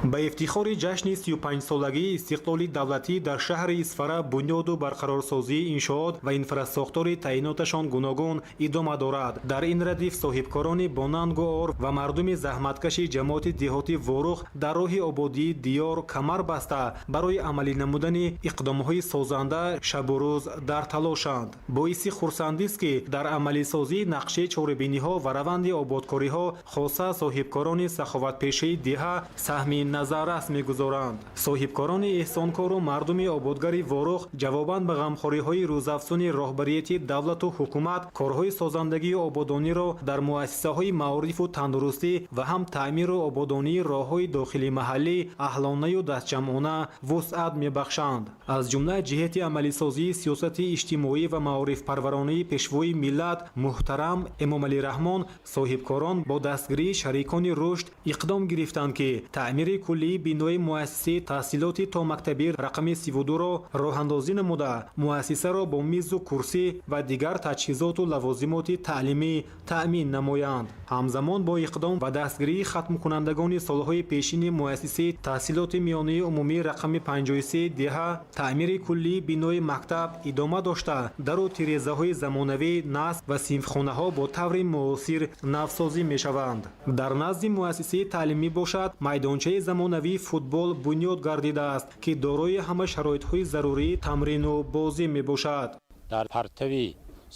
Ба ифтихори ҷашни 35-солагии истиқлоли давлатӣ дар шаҳри Исфара бунёду барқарорсозии иншоот ва инфрасохтори таъиноташон гуногун идома дорад. Дар ин радиф соҳибкорони бонангу ор ва мардуми заҳматкаши ҷамоати деҳоти Ворух дар роҳи ободии диёр камар баста барои амалӣ намудани иқдомҳои созанда шабу рӯз дар талошанд. Боиси хурсандист, ки дар амалисозии нақшаи чорабиниҳо ва раванди ободкориҳо хоса соҳибкорони саховатпешаи деҳа саҳми назаррас мегузоранд. Соҳибкорони эҳсонкору мардуми ободгари Ворух ҷавобан ба ғамхориҳои рӯзафзуни роҳбарияти давлату ҳукумат корҳои созандагию ободониро дар муассисаҳои маорифу тандурустӣ ва ҳам таъмиру ободонии роҳҳои дохили маҳаллӣ аҳлонаю дастҷамъона вусъат мебахшанд. Аз ҷумла ҷиҳати амалисозии сиёсати иҷтимоӣ ва маорифпарваронии Пешвои миллат муҳтарам Эмомалӣ Раҳмон соҳибкорон бо дастгирии шарикони рушд иқдом гирифтанд, ки таъмири куллии бинои муассисаи таҳсилоти томактабӣ рақами 32-ро роҳандозӣ намуда, муассисаро бо мизу курсӣ ва дигар таҷҳизоту лавозимоти таълимӣ таъмин намоянд. Ҳамзамон бо иқдом ва дастгирии хатмкунандагони солҳои пешини муассисаи таҳсилоти миёнаи умумӣ рақами 53 деҳа таъмири куллии бинои мактаб идома дошта, дару тирезаҳои замонавӣ насб ва синфхонаҳо бо таври муосир навсозӣ мешаванд. Дар назди муассисаи таълимӣ бошад майдончаи Замонавии футбол бунёд гардидааст, ки дорои ҳама шароитҳои зарурии тамрину бозӣ мебошад.
Дар партави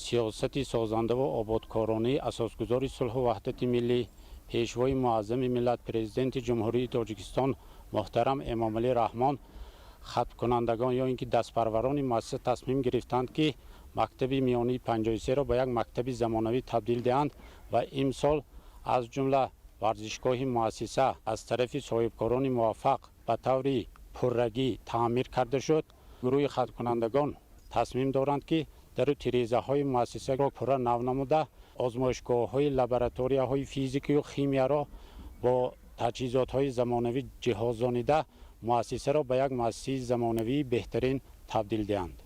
сиёсати созандаву ободкоронии асосгузори сулҳу ваҳдати миллӣ, Пешвои муаззами миллат, Президенти Ҷумҳурии Тоҷикистон муҳтарам Эмомалӣ Раҳмон, хатмкунандагон ё ин ки дастпарварони муассиса тасмим гирифтанд, ки мактаби миёнии 53-ро ба як мактаби замонавӣ табдил диҳанд ва имсол аз ҷумла варзишгоҳи муассиса аз тарафи соҳибкорони муваффақ ба таври пуррагӣ таъмир карда шуд. Гурӯҳи хатмкунандагон тасмим доранд, ки дару тирезаҳои муассисаро пурра нав намуда, озмоишгоҳҳои лабораторияҳои физикаю химияро бо таҷҳизотҳои замонавӣ ҷиҳозонида, муассисаро ба як муассисаи замонавии беҳтарин табдил диҳанд.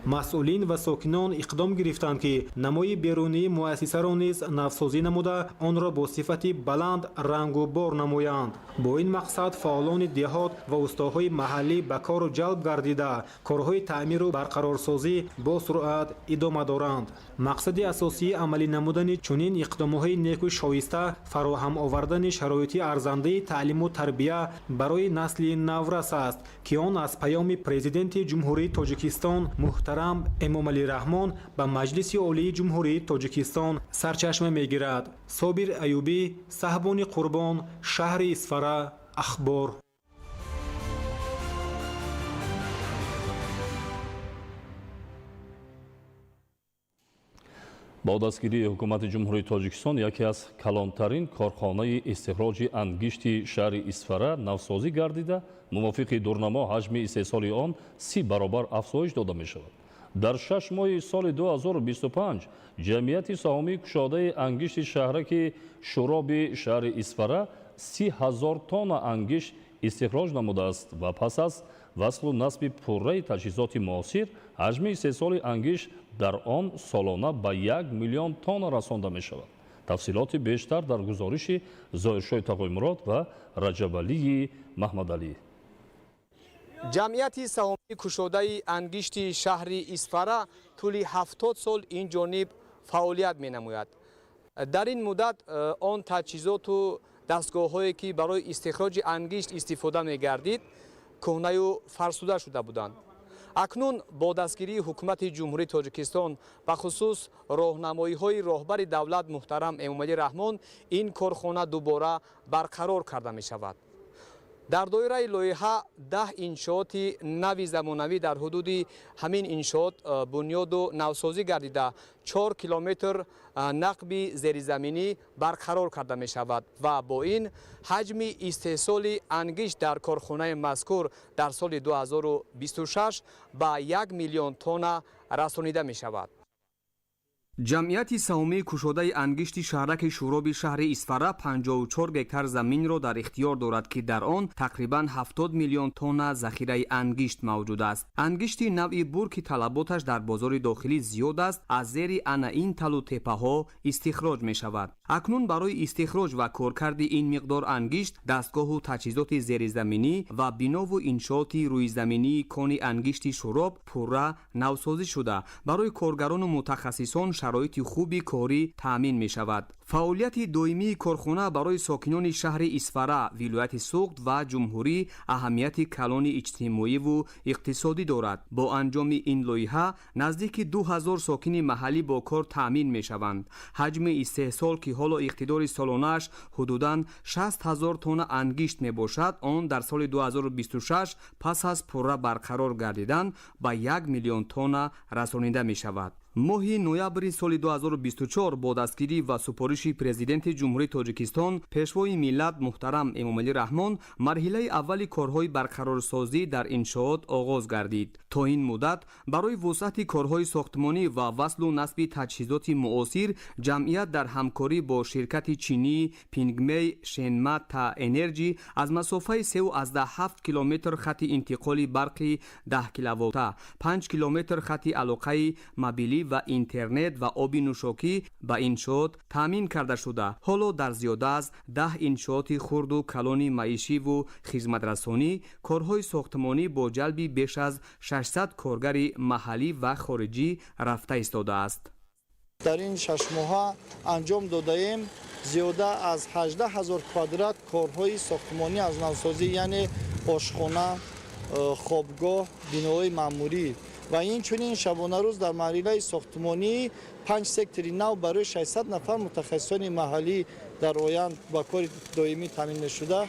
Масъулин ва сокинон иқдом гирифтанд, ки намои берунии муассисаро низ навсозӣ намуда, онро бо сифати баланд рангу бор намоянд. Бо ин мақсад фаъолони деҳот ва устоҳои маҳаллӣ ба кору ҷалб гардида, корҳои таъмиру барқарорсозӣ бо суръат идома доранд. Мақсади асосии амалӣ намудани чунин иқдомҳои неку шоиста фароҳам овардани шароити арзандаи таълиму тарбия барои насли наврас аст, ки он аз паёми Президенти Ҷумҳурии Тоҷикистон муҳтарам Эмомалӣ Раҳмон ба Маҷлиси Олии Ҷумҳурии Тоҷикистон сарчашма мегирад. Собир Аюбӣ, Саҳбони Қурбон, шаҳри Исфара, Ахбор.
Бо дастгирии ҳукумати Ҷумҳурии Тоҷикистон яке аз калонтарин корхонаи истихроҷи ангишти шаҳри Исфара навсозӣ гардида, мувофиқи дурнамо ҳаҷми истеҳсоли он 30 баробар афзоиш дода мешавад. Дар 6 моҳи соли 2025 ҷамъияти саҳомии кушодаи ангишти шаҳраки Шӯроби шаҳри Исфара 30 000 тонна ангишт истихроҷ намудааст ва пас аз васлу насби пурраи таҷҳизоти муосир ҳаҷми истеҳсоли ангишт дар он солона ба 1 миллион тонна расонда мешавад. Тафсилоти бештар дар гузориши Зоҳиршоҳи Тағоймурод ва Раҷабалии Маҳмадалӣ.
Ҷамъияти саҳомии кушодаи ангишти шаҳри Исфара тӯли 70 сол ин ҷониб фаъолият менамояд. Дар ин муддат он таҷҳизоту дастгоҳҳое, ки барои истихроҷи ангишт истифода мегардид, кӯҳнаю фарсуда шуда буданд. Акнун бо дастгирии ҳукумати Ҷумҳурии Тоҷикистон, бахусус роҳнамоиҳои роҳбари давлат муҳтарам Эмомалӣ Раҳмон, ин корхона дубора барқарор карда мешавад. Дар доираи лоиҳа 10 иншооти нави замонавӣ дар ҳудуди ҳамин иншоот бунёду навсозӣ гардида, 4 километр нақби зеризаминӣ барқарор карда мешавад ва бо ин ҳаҷми истеҳсоли ангишт дар корхонаи мазкур дар соли 2026 ба 1 миллион тонна расонида мешавад.
Ҷамъияти саҳомии кушодаи ангишти шаҳраки Шӯроби шаҳри Исфара 54 гектар заминро дар ихтиёр дорад, ки дар он тақрибан 70 миллион тонна захираи ангишт мавҷуд аст. Ангишти навъи бур, ки талаботаш дар бозори дохилӣ зиёд аст, аз зери ана ин талу теппаҳо истихроҷ мешавад. Акнун барои истихроҷ ва коркарди ин миқдор ангишт дастгоҳу таҷҳизоти зеризаминӣ ва бинову иншооти рӯизаминии кони ангишти Шӯроб пурра навсозӣ шуда, барои коргарону мутахассисон шароити хуби корӣ таъмин мешавад. Фаъолияти доимии корхона барои сокинони шаҳри Исфара, вилояти Суғд ва ҷумҳурӣ аҳамияти калони иҷтимоиву иқтисодӣ дорад. Бо анҷоми ин лоиҳа наздики 2000 сокини маҳаллӣ бо кор таъмин мешаванд. Ҳаҷми истеҳсол, ки ҳоло иқтидори солонааш ҳудудан 60 ҳазор тонна ангишт мебошад, он дар соли 2026 пас аз пурра барқарор гардидан ба 1 миллион тонна расонида мешавад. Моҳи ноябри соли 2024 бо дастгирӣ ва супориши Президенти Ҷумҳурии Тоҷикистон, Пешвои миллат муҳтарам Эмомалӣ Раҳмон, марҳилаи аввали корҳои барқарорсозӣ дар иншоот оғоз гардид. То ин муддат барои вусъати корҳои сохтмонӣ ва васлу насби таҷҳизоти муосир ҷамъият дар ҳамкорӣ бо ширкати чинии Пингмей Шенма Та Энерҷи аз масофаи 3,7 километр хати интиқоли барқи 10 киловолта, 5 километр хати алоқаи мобилӣ ва интернет ва оби нӯшокӣ ба иншоот таъмин карда шуда, ҳоло дар зиёда аз 10 иншооти хурду калони маишиву хизматрасонӣ корҳои сохтмонӣ бо ҷалби беш аз 600 коргари маҳаллӣ ва хориҷӣ рафта истодааст.
Дар ин 6 моҳа анҷом додаем зиёда аз 18 ҳазор квадрат корҳои сохтмонӣ аз навсозӣ, яъне ошхона, хобгоҳ, биноҳои маъмурӣ ва инчунин шабонарӯз дар марҳилаи сохтмонии панҷ сектори нав барои 600 нафар мутахассисони маҳаллӣ дар оянд ба кори доимӣ таъмин мешуда,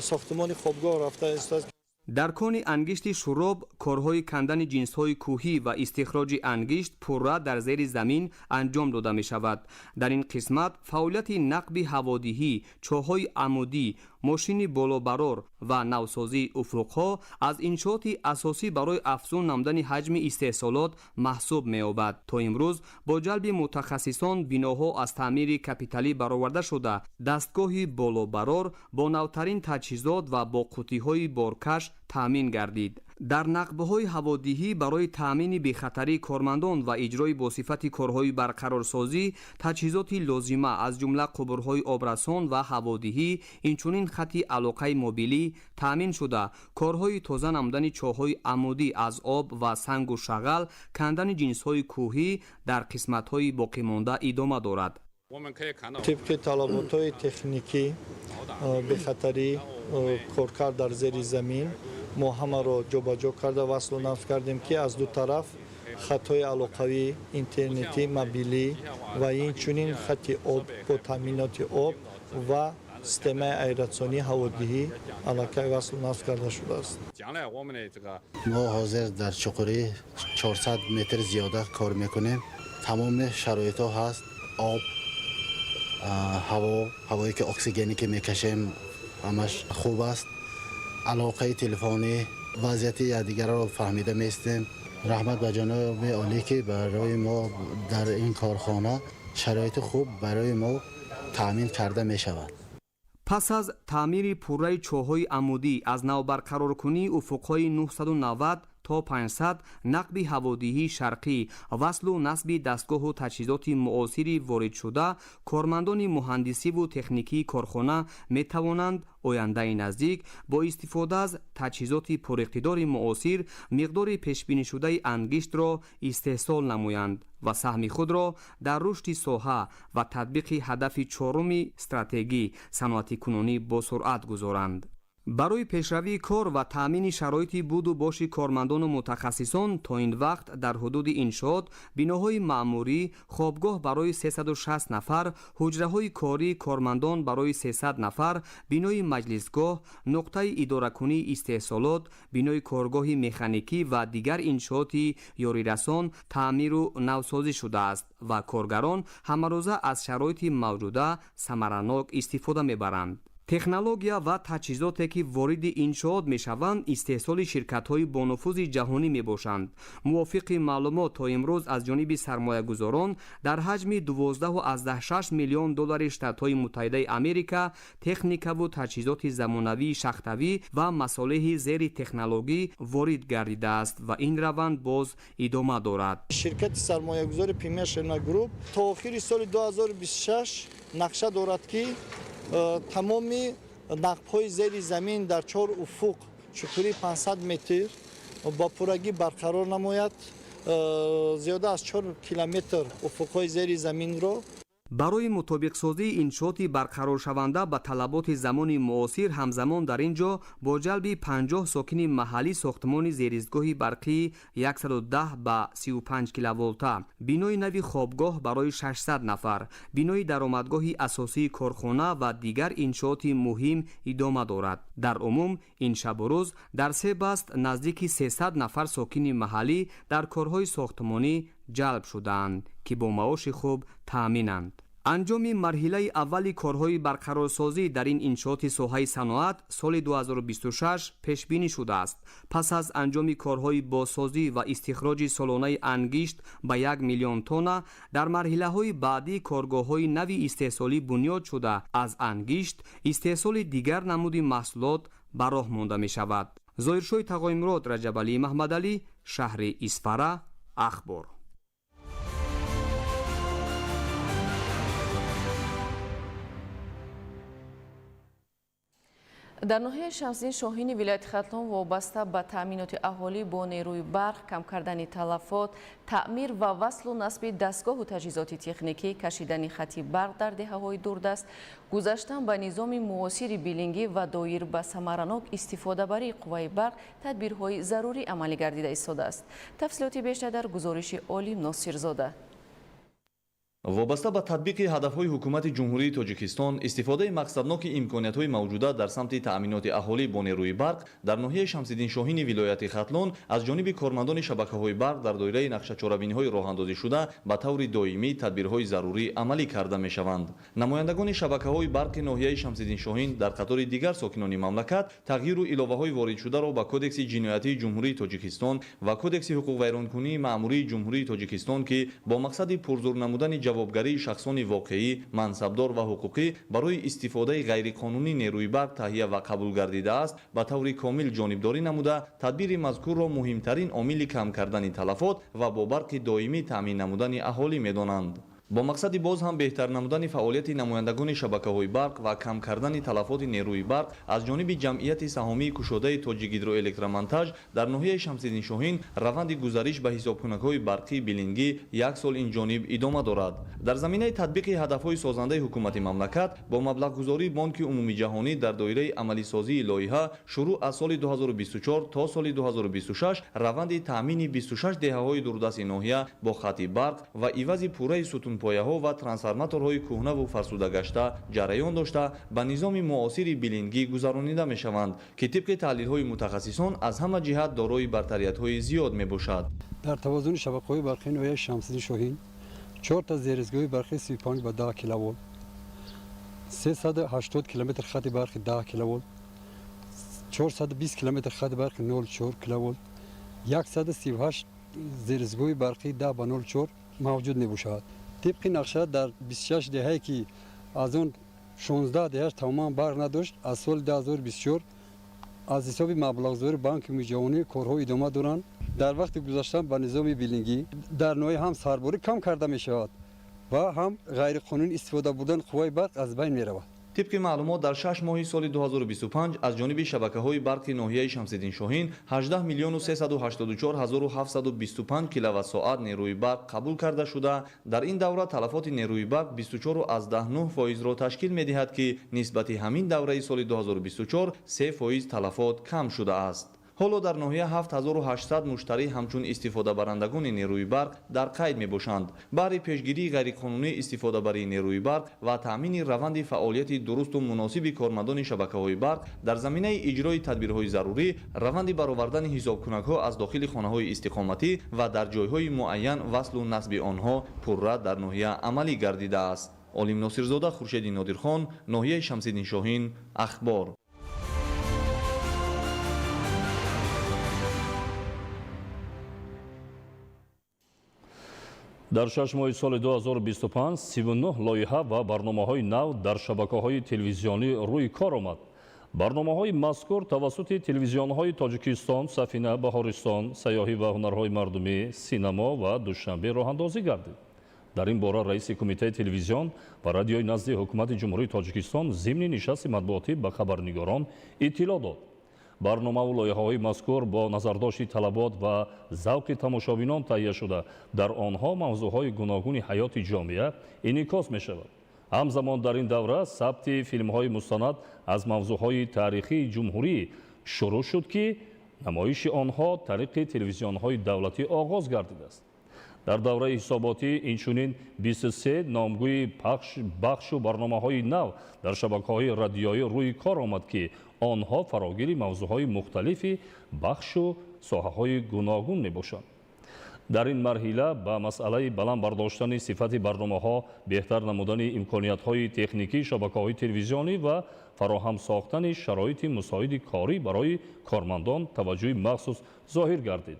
сохтмони хобгоҳ рафта истодааст.
Дар кони ангишти Шуроб корҳои кандани ҷинсҳои кӯҳӣ ва истихроҷи ангишт пурра дар зери замин анҷом дода мешавад. Дар ин қисмат фаъолияти нақби ҳаводиҳӣ, чоҳҳои амудӣ, мошини болобарор ва навсозии уфуқҳо аз иншооти асосӣ барои афзун намудани ҳаҷми истеҳсолот маҳсуб меёбад. То имрӯз бо ҷалби мутахассисон биноҳо аз таъмири капиталӣ бароварда шуда, дастгоҳи болобарор бо навтарин таҷҳизот ва бо қуттиҳои боркаш таъмин гардид. Дар нақбҳои ҳаводиҳӣ барои таъмини бехатарии кормандон ва иҷрои босифати корҳои барқарорсозӣ таҷҳизоти лозима, аз ҷумла қубурҳои обрасон ва ҳаводиҳӣ, инчунин хати алоқаи мобилӣ таъмин шуда, корҳои тоза намудани чоҳҳои амудӣ аз об ва сангу шағал, кандани ҷинсҳои кӯҳӣ дар қисматҳои боқимонда идома дорад.
Тибқи талаботҳои техникӣ бехатарӣ коркард дар зери замин мо ҳамаро ҷобаҷо карда, васлу насб кардем, ки аз ду тараф хатҳои алоқавӣ, интернетӣ, мобилӣ ва инчунин хати об бо таъминоти об ва системаи аэратсионии ҳаводиҳӣ аллакай васлу насб карда шудааст.
Мо ҳозир дар чуқурии 400 метр зиёда кор мекунем. Тамоми шароитҳо ҳаст: об, ҳаво, ҳавое ки оксигене ки мекашем, ҳамаш хуб аст. Алоқаи телефонӣ, вазъияти якдигарро фаҳмида меистем. Раҳмат ба ҷаноби олӣ, ки барои мо дар ин корхона шароити хуб барои мо таъмин карда мешавад.
Пас аз таъмири пурраи чоҳҳои амудӣ, аз навбарқароркунии уфуқҳои 990 то 500 нақби ҳаводиҳии шарқӣ, васлу насби дастгоҳу таҷҳизоти муосири воридшуда, кормандони муҳандисиву техникии корхона метавонанд ояндаи наздик бо истифода аз таҷҳизоти пуриқтидори муосир миқдори пешбинишудаи ангиштро истеҳсол намоянд ва саҳми худро дар рушди соҳа ва татбиқи ҳадафи чоруми стратегӣ саноатикунонӣ босуръат гузоранд. Барои пешравии кор ва таъмини шароити буду боши кормандону мутахассисон то ин вақт дар ҳудуди иншоот биноҳои маъмурӣ, хобгоҳ барои 360 нафар, ҳуҷраҳои кории кормандон барои 300 нафар, бинои маҷлисгоҳ, нуқтаи идоракунии истеҳсолот, бинои коргоҳи механикӣ ва дигар иншооти ёрирасон таъмиру навсозӣ шудааст ва коргарон ҳамарӯза аз шароити мавҷуда самаранок истифода мебаранд. Технология ва таҷҳизоте, ки вориди иншоот мешаванд, истеҳсоли ширкатҳои бонуфузи ҷаҳонӣ мебошанд. Мувофиқи маълумот, то имрӯз аз ҷониби сармоягузорон дар ҳаҷми 12,6 миллион доллари Штатҳои Муттаҳидаи Америка техникаву таҷҳизоти замонавии шахтавӣ ва масолеҳи зери технологӣ ворид гардидааст ва ин раванд боз идома дорад.
Ширкати сармоягузори Пемяш Груп то охири соли 2026 нақша дорад, ки тамоми нақбҳои зери замин дар чор уфуқ чуқурии 500 метр ба пуррагӣ барқарор намояд, зиёда аз 4 километр уфуқҳои зери заминро.
Барои мутобиқсозии иншооти барқароршаванда ба талаботи замони муосир, ҳамзамон дар ин ҷо бо ҷалби 50 сокини маҳаллӣ сохтмони зеризгоҳи барқии 110 ба 35 киловолта, бинои нави хобгоҳ барои 600 нафар, бинои даромадгоҳи асосии корхона ва дигар иншооти муҳим идома дорад. Дар умум ин шабу рӯз дар се баст наздики 300 нафар сокини маҳаллӣ дар корҳои сохтмонӣ ҷалб шудаанд, ки бо маоши хуб таъминанд. Анҷоми марҳилаи аввали корҳои барқарорсозӣ дар ин иншооти соҳаи саноат соли 2026 пешбинӣ шудааст. Пас аз анҷоми корҳои бозсозӣ ва истихроҷи солонаи ангишт ба 1 миллион тонна, дар марҳилаҳои баъдӣ коргоҳҳои нави истеҳсолӣ бунёд шуда, аз ангишт истеҳсоли дигар намуди маҳсулот ба роҳ монда мешавад. Зоҳиршоҳи Тағоимурод, Раҷабалӣ Маҳмадалӣ, шаҳри Исфара, Ахбор.
Дар ноҳияи Шамсиддин Шоҳини вилояти Хатлон вобаста ба таъминоти аҳолӣ бо нерӯи барқ, кам кардани талафот, таъмир ва васлу насби дастгоҳу таҷҳизоти техникӣ, кашидани хати барқ дар деҳаҳои дурдаст, гузаштан ба низоми муосири билингӣ ва доир ба самаранок истифодабарии қувваи барқ тадбирҳои зарурӣ амалӣ гардида истодааст. Тафсилоти бештар дар гузориши Олим Носирзода.
Вобаста ба татбиқи ҳадафҳои ҳукумати Ҷумҳурии Тоҷикистон, истифодаи мақсадноки имкониятҳои мавҷуда дар самти таъминоти аҳолӣ бо нерӯи барқ дар ноҳияи Шамсиддин Шоҳини вилояти Хатлон аз ҷониби кормандони шабакаҳои барқ дар доираи нақшачорабиниҳои роҳандозишуда ба таври доимӣ тадбирҳои зарурӣ амалӣ карда мешаванд. Намояндагони шабакаҳои барқи ноҳияи Шамсиддин Шоҳин дар қатори дигар сокинони мамлакат тағйиру иловаҳои воридшударо ба Кодекси ҷиноятии Ҷумҳурии Тоҷикистон ва Кодекси ҳуқуқвайронкунии маъмурии Ҷумҳурии Тоҷикистон, ки бо мақсади пурзур намудани ҷавобгарии шахсони воқеӣ, мансабдор ва ҳуқуқӣ барои истифодаи ғайриқонунӣ нерӯи барқ таҳия ва қабул гардидааст, ба таври комил ҷонибдорӣ намуда, тадбири мазкурро муҳимтарин омили кам кардани талафот ва бо барқи доимӣ таъмин намудани аҳолӣ медонанд. Бо мақсади боз ҳам беҳтар намудани фаъолияти намояндагони шабакаҳои барқ ва кам кардани талафоти нерӯи барқ аз ҷониби ҷамъияти саҳомии кушодаи Тоҷикгидроэлектромонтаж дар ноҳияи Шамсиддин Шоҳин раванди гузариш ба ҳисобкунакҳои барқии билингӣ як сол ин ҷониб идома дорад. Дар заминаи татбиқи ҳадафҳои созандаи ҳукумати мамлакат бо маблағгузории Бонки умумиҷаҳонӣ дар доираи амалисозии лоиҳа шурӯъ аз соли 2024 то соли 2026 раванди таъмини 26 деҳаҳои дурдасти ноҳия бо хати барқ ва ивази пурраи сутунпояҳо ва трансформаторҳои кӯҳнаву фарсудагашта ҷараён дошта ба низоми муосири билингӣ гузаронида мешаванд, ки тибқи таҳлилҳои мутахассисон аз ҳама ҷиҳат дорои бартариятҳои зиёд мебошад.
Дар тавозуни шабакаҳои барқии ноҳияи Шамсиддин Шоҳин 4 та зеризгоҳи барқии 35 ба 10 киловолт, 380 километр хати барқи 10 киловолт, 420 километр хати барқи 04 киловолт, 138 зеризгоҳи барқии 10 ба 04 мавҷуд мебошад. Тибқи нақша дар 26 деҳае ки аз он 16 деҳаш тамоман барқ надошт, аз соли 2024 аз ҳисоби маблағгузории Бонки умумиҷаҳонӣ корҳо идома доранд. Дар вақти гузаштан ба низоми билингӣ дар ноҳия ҳам сарборӣ кам карда мешавад ва ҳам ғайриқонунӣ истифода бурдани қувваи барқ аз байн меравад.
Тибқи маълумот дар 6 моҳи соли 2025 аз ҷониби шабакаҳои барқи ноҳияи Шамсиддин Шоҳин 18 миллиону 384 ҳазору 725 киловатт-соат нерӯи барқ қабул карда шуда, дар ин давра талафоти нерӯи барқ 24,9%-ро ташкил медиҳад, ки нисбати ҳамин давраи соли 2024 3% талафот кам шудааст. Ҳоло дар ноҳия 7800 муштарӣ ҳамчун истифодабарандагони нерӯи барқ дар қайд мебошанд. Баҳри пешгирии ғайриқонунӣ истифодабарии нерӯи барқ ва таъмини раванди фаъолияти дурусту муносиби кормандони шабакаҳои барқ дар заминаи иҷрои тадбирҳои зарурӣ раванди баровардани ҳисобкунакҳо аз дохили хонаҳои истиқоматӣ ва дар ҷойҳои муайян васлу насби онҳо пурра дар ноҳия амалӣ гардидааст. Олим Носирзода, Хуршеди Нодирхон, ноҳияи Шамсиддин Шоҳин, Ахбор.
Дар 6 моҳи соли 2025 39 лоиҳа ва барномаҳои нав дар шабакаҳои телевизионӣ рӯи кор омад. Барномаҳои мазкур тавассути телевизионҳои Тоҷикистон, Сафина, Баҳористон, Сайёҳӣ ва ҳунарҳои мардумӣ, Синамо ва Душанбе роҳандозӣ гардид. Дар ин бора раиси кумитаи телевизион ва радиои назди ҳукумати Ҷумҳурии Тоҷикистон зимни нишасти матбуотӣ ба хабарнигорон иттилоъ дод. Барномаву лоиҳаҳои мазкур бо назардошти талабот ва завқи тамошобинон таҳия шуда, дар онҳо мавзӯъҳои гуногуни ҳаёти ҷомеа инъикос мешавад. Ҳамзамон дар ин давра сабти филмҳои мустанад аз мавзӯъҳои таърихии ҷумҳурӣ шурӯъ шуд, ки намоиши онҳо тариқи телевизионҳои давлатӣ оғоз гардидааст. Дар давраи ҳисоботӣ инчунин 23 номгӯи бахшу барномаҳои нав дар шабакаҳои радиоӣ рӯи кор омад, ки онҳо фарогири мавзӯъҳои мухталифи бахшу соҳаҳои гуногун мебошанд. Дар ин марҳила ба масъалаи баланд бардоштани сифати барномаҳо, беҳтар намудани имкониятҳои техникии шабакаҳои телевизионӣ ва фароҳам сохтани шароити мусоиди корӣ барои кормандон таваҷҷӯҳи махсус зоҳир гардид.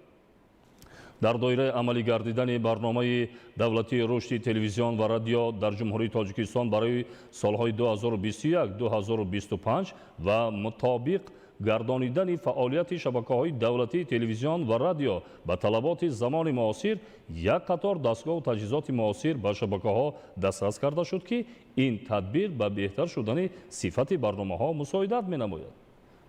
Дар доираи амалӣ гардидани барномаи давлатии рушди телевизион ва радио дар Ҷумҳурии Тоҷикистон барои солҳои 2021-2025 ва мутобиқ гардонидани фаъолияти шабакаҳои давлатии телевизион ва радио ба талаботи замони муосир як қатор дастгоҳу таҷҳизоти муосир ба шабакаҳо дастрас карда шуд, ки ин тадбир ба беҳтар шудани сифати барномаҳо мусоидат менамояд.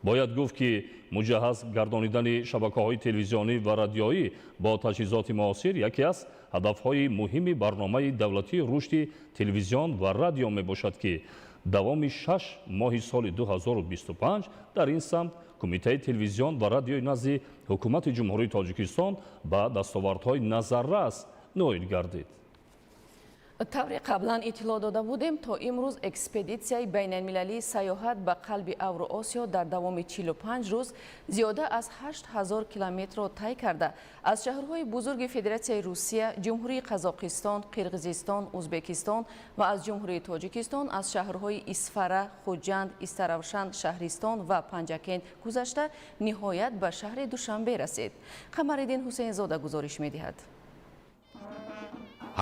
Бояд гуфт, ки муҷаҳҳаз гардонидани шабакаҳои телевизионӣ ва радиоӣ бо таҷҳизоти муосир яке аз ҳадафҳои муҳими барномаи давлатии рушди телевизион ва радио мебошад, ки давоми 6 моҳи соли 2025 дар ин самт Кумитаи телевизион ва радиои назди Ҳукумати Ҷумҳурии Тоҷикистон ба дастовардҳои назаррас ноил гардид.
Тавре қаблан иттилоъ дода будем, то имрӯз экспедитсияи байналмилалии сайёҳат ба қалби Авроосиё дар давоми 45 рӯз зиёда аз 8000 километрро тай карда, аз шаҳрҳои бузурги Федератсияи Русия, Ҷумҳурии Қазоқистон, Қирғизистон, Узбекистон ва аз Ҷумҳурии Тоҷикистон аз шаҳрҳои Исфара, Хуҷанд, Истаравшан, Шаҳристон ва Панҷакент гузашта, ниҳоят ба шаҳри Душанбе расид. Қамариддин Ҳусейнзода гузориш медиҳад.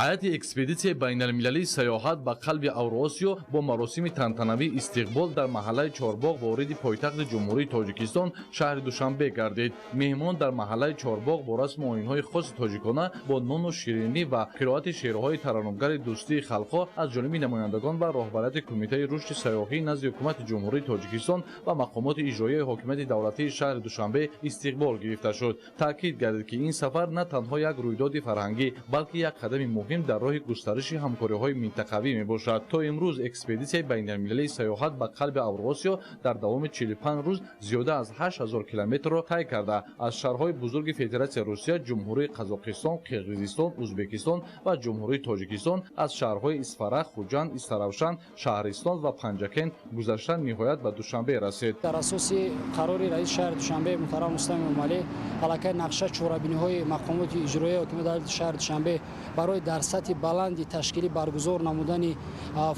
Ҳайати экспедитсияи байналмилалии сайёҳат ба қалби Авроосиё бо маросими тантанавии истиқбол дар маҳаллаи Чорбоғ вориди пойтахти Ҷумҳурии Тоҷикистон, шаҳри Душанбе гардид. Меҳмон дар маҳаллаи Чорбоғ бо расму оинҳои хоси тоҷикона, бо нону ширинӣ ва қироати шеърҳои тараннумгари дӯстии халқҳо аз ҷониби намояндагон ва роҳбарияти Кумитаи рушди сайёҳӣ назди Ҳукумати Ҷумҳурии Тоҷикистон ва мақомоти иҷроияи ҳокимияти давлатии шаҳри Душанбе истиқбол гирифта шуд. Таъкид гардид, ки ин сафар на танҳо як рӯйдоди фарҳангӣ, балки як қадами муҳим дар роҳи густариши ҳамкориҳои минтақавӣ мебошад. То имрӯз экспедитсияи байналмилалии сайёҳат ба қалби Авроосиё дар давоми 45 рӯз зиёда аз 8000 километрро тай карда, аз шаҳрҳои бузурги Федератсияи Русия, Ҷумҳурии Қазоқистон, Қирғизистон, Узбекистон ва Ҷумҳурии Тоҷикистон, аз шаҳрҳои Исфара, Хуҷанд, Истаравшан, Шаҳристон ва Панҷакент гузашта, ниҳоят ба Душанбе расид.
Дар асоси қарори раиси шаҳри Душанбе муҳтарам Рустам Эмомалӣ, аллакай нақша чорабиниҳои мақомоти иҷроияи ҳокимияти давлати шаҳри Душанбе барои дар сатҳи баланди ташкилӣ баргузор намудани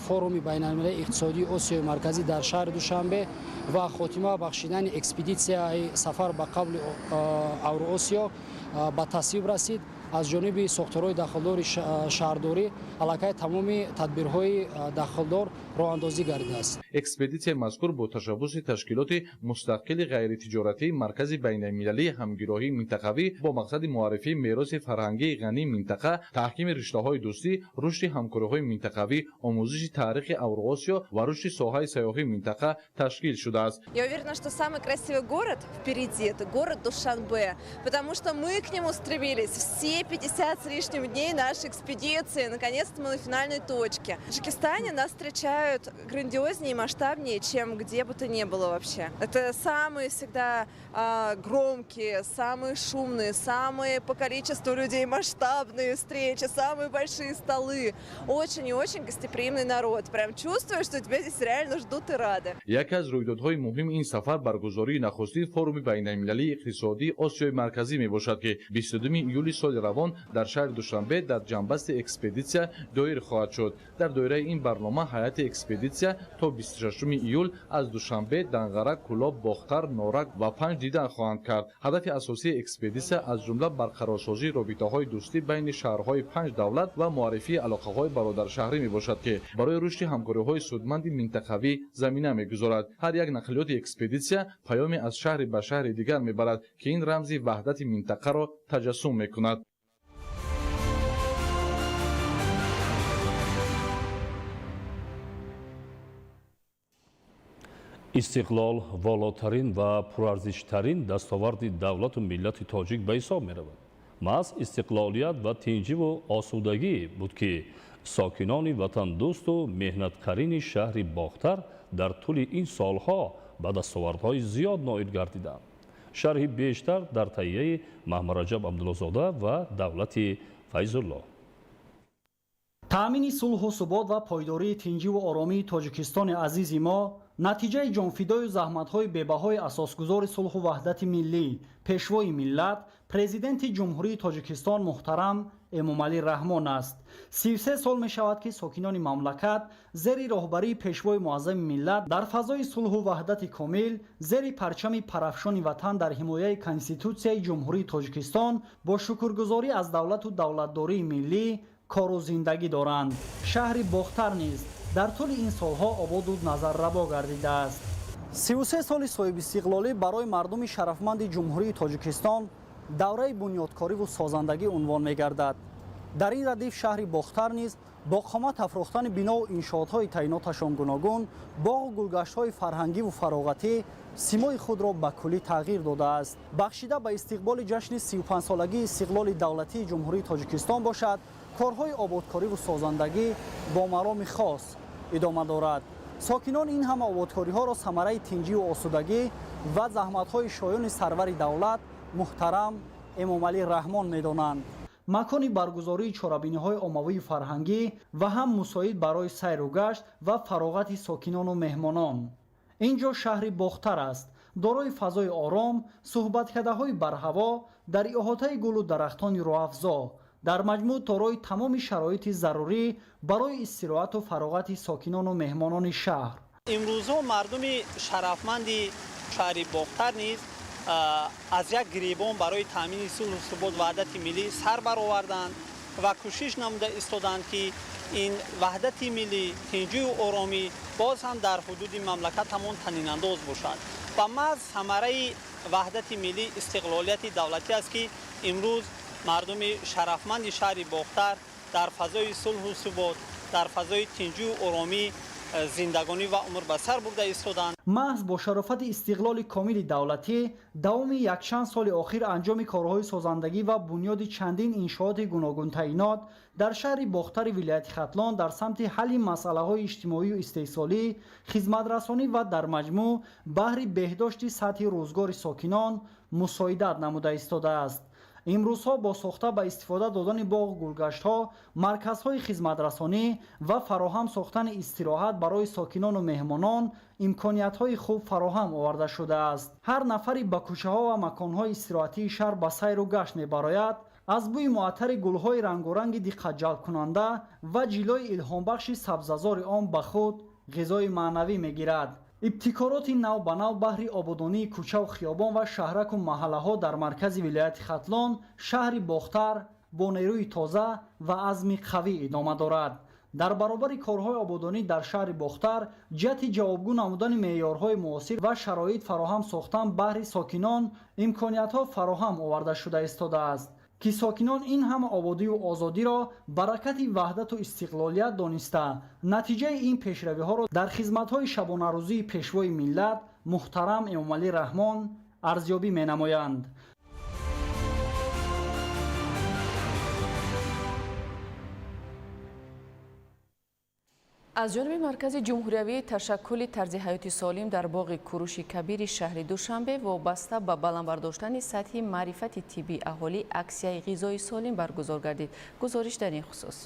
форуми байналмилалии иқтисодии Осиёи Марказӣ дар шаҳри Душанбе ва хотима бахшидани экспедитсияи сафар ба қалби Авроосиё ба тасвиб расид. Аз ҷониби сохторҳои дахлдори шаҳрдорӣ аллакай тамоми тадбирҳои дахлдор роҳандозӣ гардидааст.
Экспедитсияи мазкур бо ташаббуси ташкилоти мустақили ғайритиҷоратии Маркази байналмилалии ҳамгироҳии минтақавӣ бо мақсади муаррифии мероси фарҳангии ғании минтақа, таҳкими риштаҳои дӯстӣ, рушди ҳамкориҳои минтақавӣ, омӯзиши таърихи Авроосиё ва рушди соҳаи сайёҳии минтақа ташкил шудааст.
Я уверена, что самый красивый город впереди – это город Душанбе, потому что мы к нему стремились все 50 с лишним дней нашей экспедиции. Наконец-то мы на финальной точке. В Таджикистане нас встречают грандиознее и масштабнее, чем где бы то ни было вообще. Это самые всегда громкие, самые шумные, самые по количеству людей масштабные встречи, самые большие столы. Очень и очень гостеприимный народ. Прям чувствуешь, что тебя здесь реально ждут и рады.
Яке аз рӯйдодҳои муҳими ин сафар баргузории нахустин форуми байналмилалии иқтисодии Осиёи Марказӣ мебошад, ки 22 июли соли равон дар шаҳри Душанбе дар ҷанбасти экспедитсия доир хоҳад шуд. Дар доираи ин барнома ҳайати экспедитсия то 26 июл аз Душанбе, Данғара, Кӯлоб, Бохтар, Норак ва Панҷ дидан хоҳанд кард. Ҳадафи асосии экспедитсия аз ҷумла барқарорсозии робитаҳои дӯстӣ байни шаҳрҳои панҷ давлат ва муаррифии алоқаҳои бародаршаҳрӣ мебошад, ки барои рушди ҳамкориҳои судманди минтақавӣ замина мегузорад. Ҳар як нақлиёти экспедитсия паёме аз шаҳре ба шаҳри дигар мебарад, ки ин рамзи ваҳдати минтақаро таҷассум мекунад.
Истиқлол волотарин ва пурарзиштарин дастоварди давлату миллати тоҷик ба ҳисоб меравад. Маҳз истиқлолият ва тинҷиву осудагӣ буд, ки сокинони ватандӯсту меҳнатқарини шаҳри Бохтар дар тӯли ин солҳо ба дастовардҳои зиёд ноил гардиданд. Шарҳи бештар дар таҳияи Маҳмараҷаб Абдуллозода ва Давлати Файзулло.
Таъмини сулҳу субот ва пойдории тинҷиву оромии Тоҷикистони азизи мо натиҷаи ҷонфидою заҳматҳои бебаҳои асосгузори сулҳу ваҳдати миллӣ, Пешвои миллат, Президенти Ҷумҳурии Тоҷикистон муҳтарам Эмомалӣ Раҳмон аст. 33 сол мешавад, ки сокинони мамлакат зери роҳбарии Пешвои муаззами миллат дар фазои сулҳу ваҳдати комил, зери парчами парафшони ватан, дар ҳимояи Конститутсияи Ҷумҳурии Тоҷикистон бо шукргузорӣ аз давлату давлатдории миллӣ кору зиндагӣ доранд. Шаҳри Бохтар низ дар тӯли ин солҳо ободу назаррабо гардидааст. 33 соли соҳибистиқлолӣ барои мардуми шарафманди Ҷумҳурии Тоҷикистон давраи бунёдкориву созандагӣ унвон мегардад. Дар ин радиф шаҳри Бохтар низ бо қомат афрохтани бинову иншоотҳои таъиноташон гуногун, боғу гулгаштҳои фарҳангиву фароғатӣ симои худро ба куллӣ тағйир додааст. Бахшида ба истиқболи ҷашни 35-солагии истиқлоли давлатии Ҷумҳурии Тоҷикистон бошад, корҳои ободкориву созандагӣ бо мароми хос идома дорад. Сокинон ин ҳама ободкориҳоро самараи тинҷиву осудагӣ ва заҳматҳои шоёни сарвари давлат муҳтарам Эмомалӣ Раҳмон медонанд. Макони баргузории чорабиниҳои оммавию фарҳангӣ ва ҳам мусоид барои сайру гашт ва фароғати сокинону меҳмонон. Ин ҷо шаҳри Бохтар аст, дорои фазои ором, суҳбаткадаҳои барҳаво дар иҳотаи гулу дарахтони рӯҳафзо, дар маҷмӯъ дорои тамоми шароити зарурӣ барои истироҳату фароғати сокинону меҳмонони шаҳр.
Имрӯзҳо мардуми шарафманди шаҳри Бохтар низ аз як гиребон барои таъмини сулҳу субот ваҳдати миллӣ сар бароварданд ва кӯшиш намуда истоданд, ки ин ваҳдати миллӣ, тинҷию оромӣ боз ҳам дар ҳудуди мамлакатамон танинандоз бошад. Ва маҳз самараи ваҳдати миллӣ истиқлолияти давлатӣ аст, ки имрӯз мардуми шарафманди шаҳри Бохтар дар фазои сулҳу субот, дар фазои тинҷию оромӣ зиндагонӣ ва умр ба сар бурда истоданд.
Маҳз бо шарофати истиқлоли комили давлатӣ давоми якчанд соли охир анҷоми корҳои созандагӣ ва бунёди чандин иншооти гуногунтаъинот дар шаҳри Бохтари вилояти Хатлон дар самти ҳалли масъалаҳои иҷтимоию истеҳсолӣ, хизматрасонӣ ва дар маҷмӯъ баҳри беҳдошти сатҳи рӯзгори сокинон мусоидат намуда истодааст. Имрӯзҳо бо сохта ба истифода додани боғу гулгаштҳо, марказҳои хизматрасонӣ ва фароҳам сохтани истироҳат барои сокинону меҳмонон имкониятҳои хуб фароҳам оварда шудааст. Ҳар нафаре ба кӯчаҳо ва маконҳои истироҳатии шаҳр ба сайру гашт мебарояд, аз бӯи муаттари гулҳои рангоранги диққатҷалбкунанда ва ҷилои илҳомбахши сабзазори он ба худ ғизои маънавӣ мегирад. Ибтикороти нав ба нав баҳри ободонии кӯчаву хиёбон ва шаҳраку маҳаллаҳо дар маркази вилояти Хатлон, шаҳри Бохтар бо нерӯи тоза ва азми қавӣ идома дорад. Дар баробари корҳои ободонӣ дар шаҳри Бохтар ҷиҳати ҷавобгӯ намудани меъёрҳои муосир ва шароит фароҳам сохтан баҳри сокинон имкониятҳо фароҳам оварда шуда истодааст, ки сокинон ин ҳама ободию озодиро баракати ваҳдату истиқлолият дониста, натиҷаи ин пешравиҳоро дар хизматҳои шабонарӯзии пешвои миллат муҳтарам Эмомалӣ Раҳмон арзёбӣ менамоянд.
Аз ҷониби Маркази ҷумҳуриявии ташаккули тарзи ҳаёти солим дар боғи Куруши Кабири шаҳри Душанбе вобаста ба баланд бардоштани сатҳи маърифати тиббии аҳолӣ аксияи ғизои солим баргузор гардид. Гузориш дар ин хусус.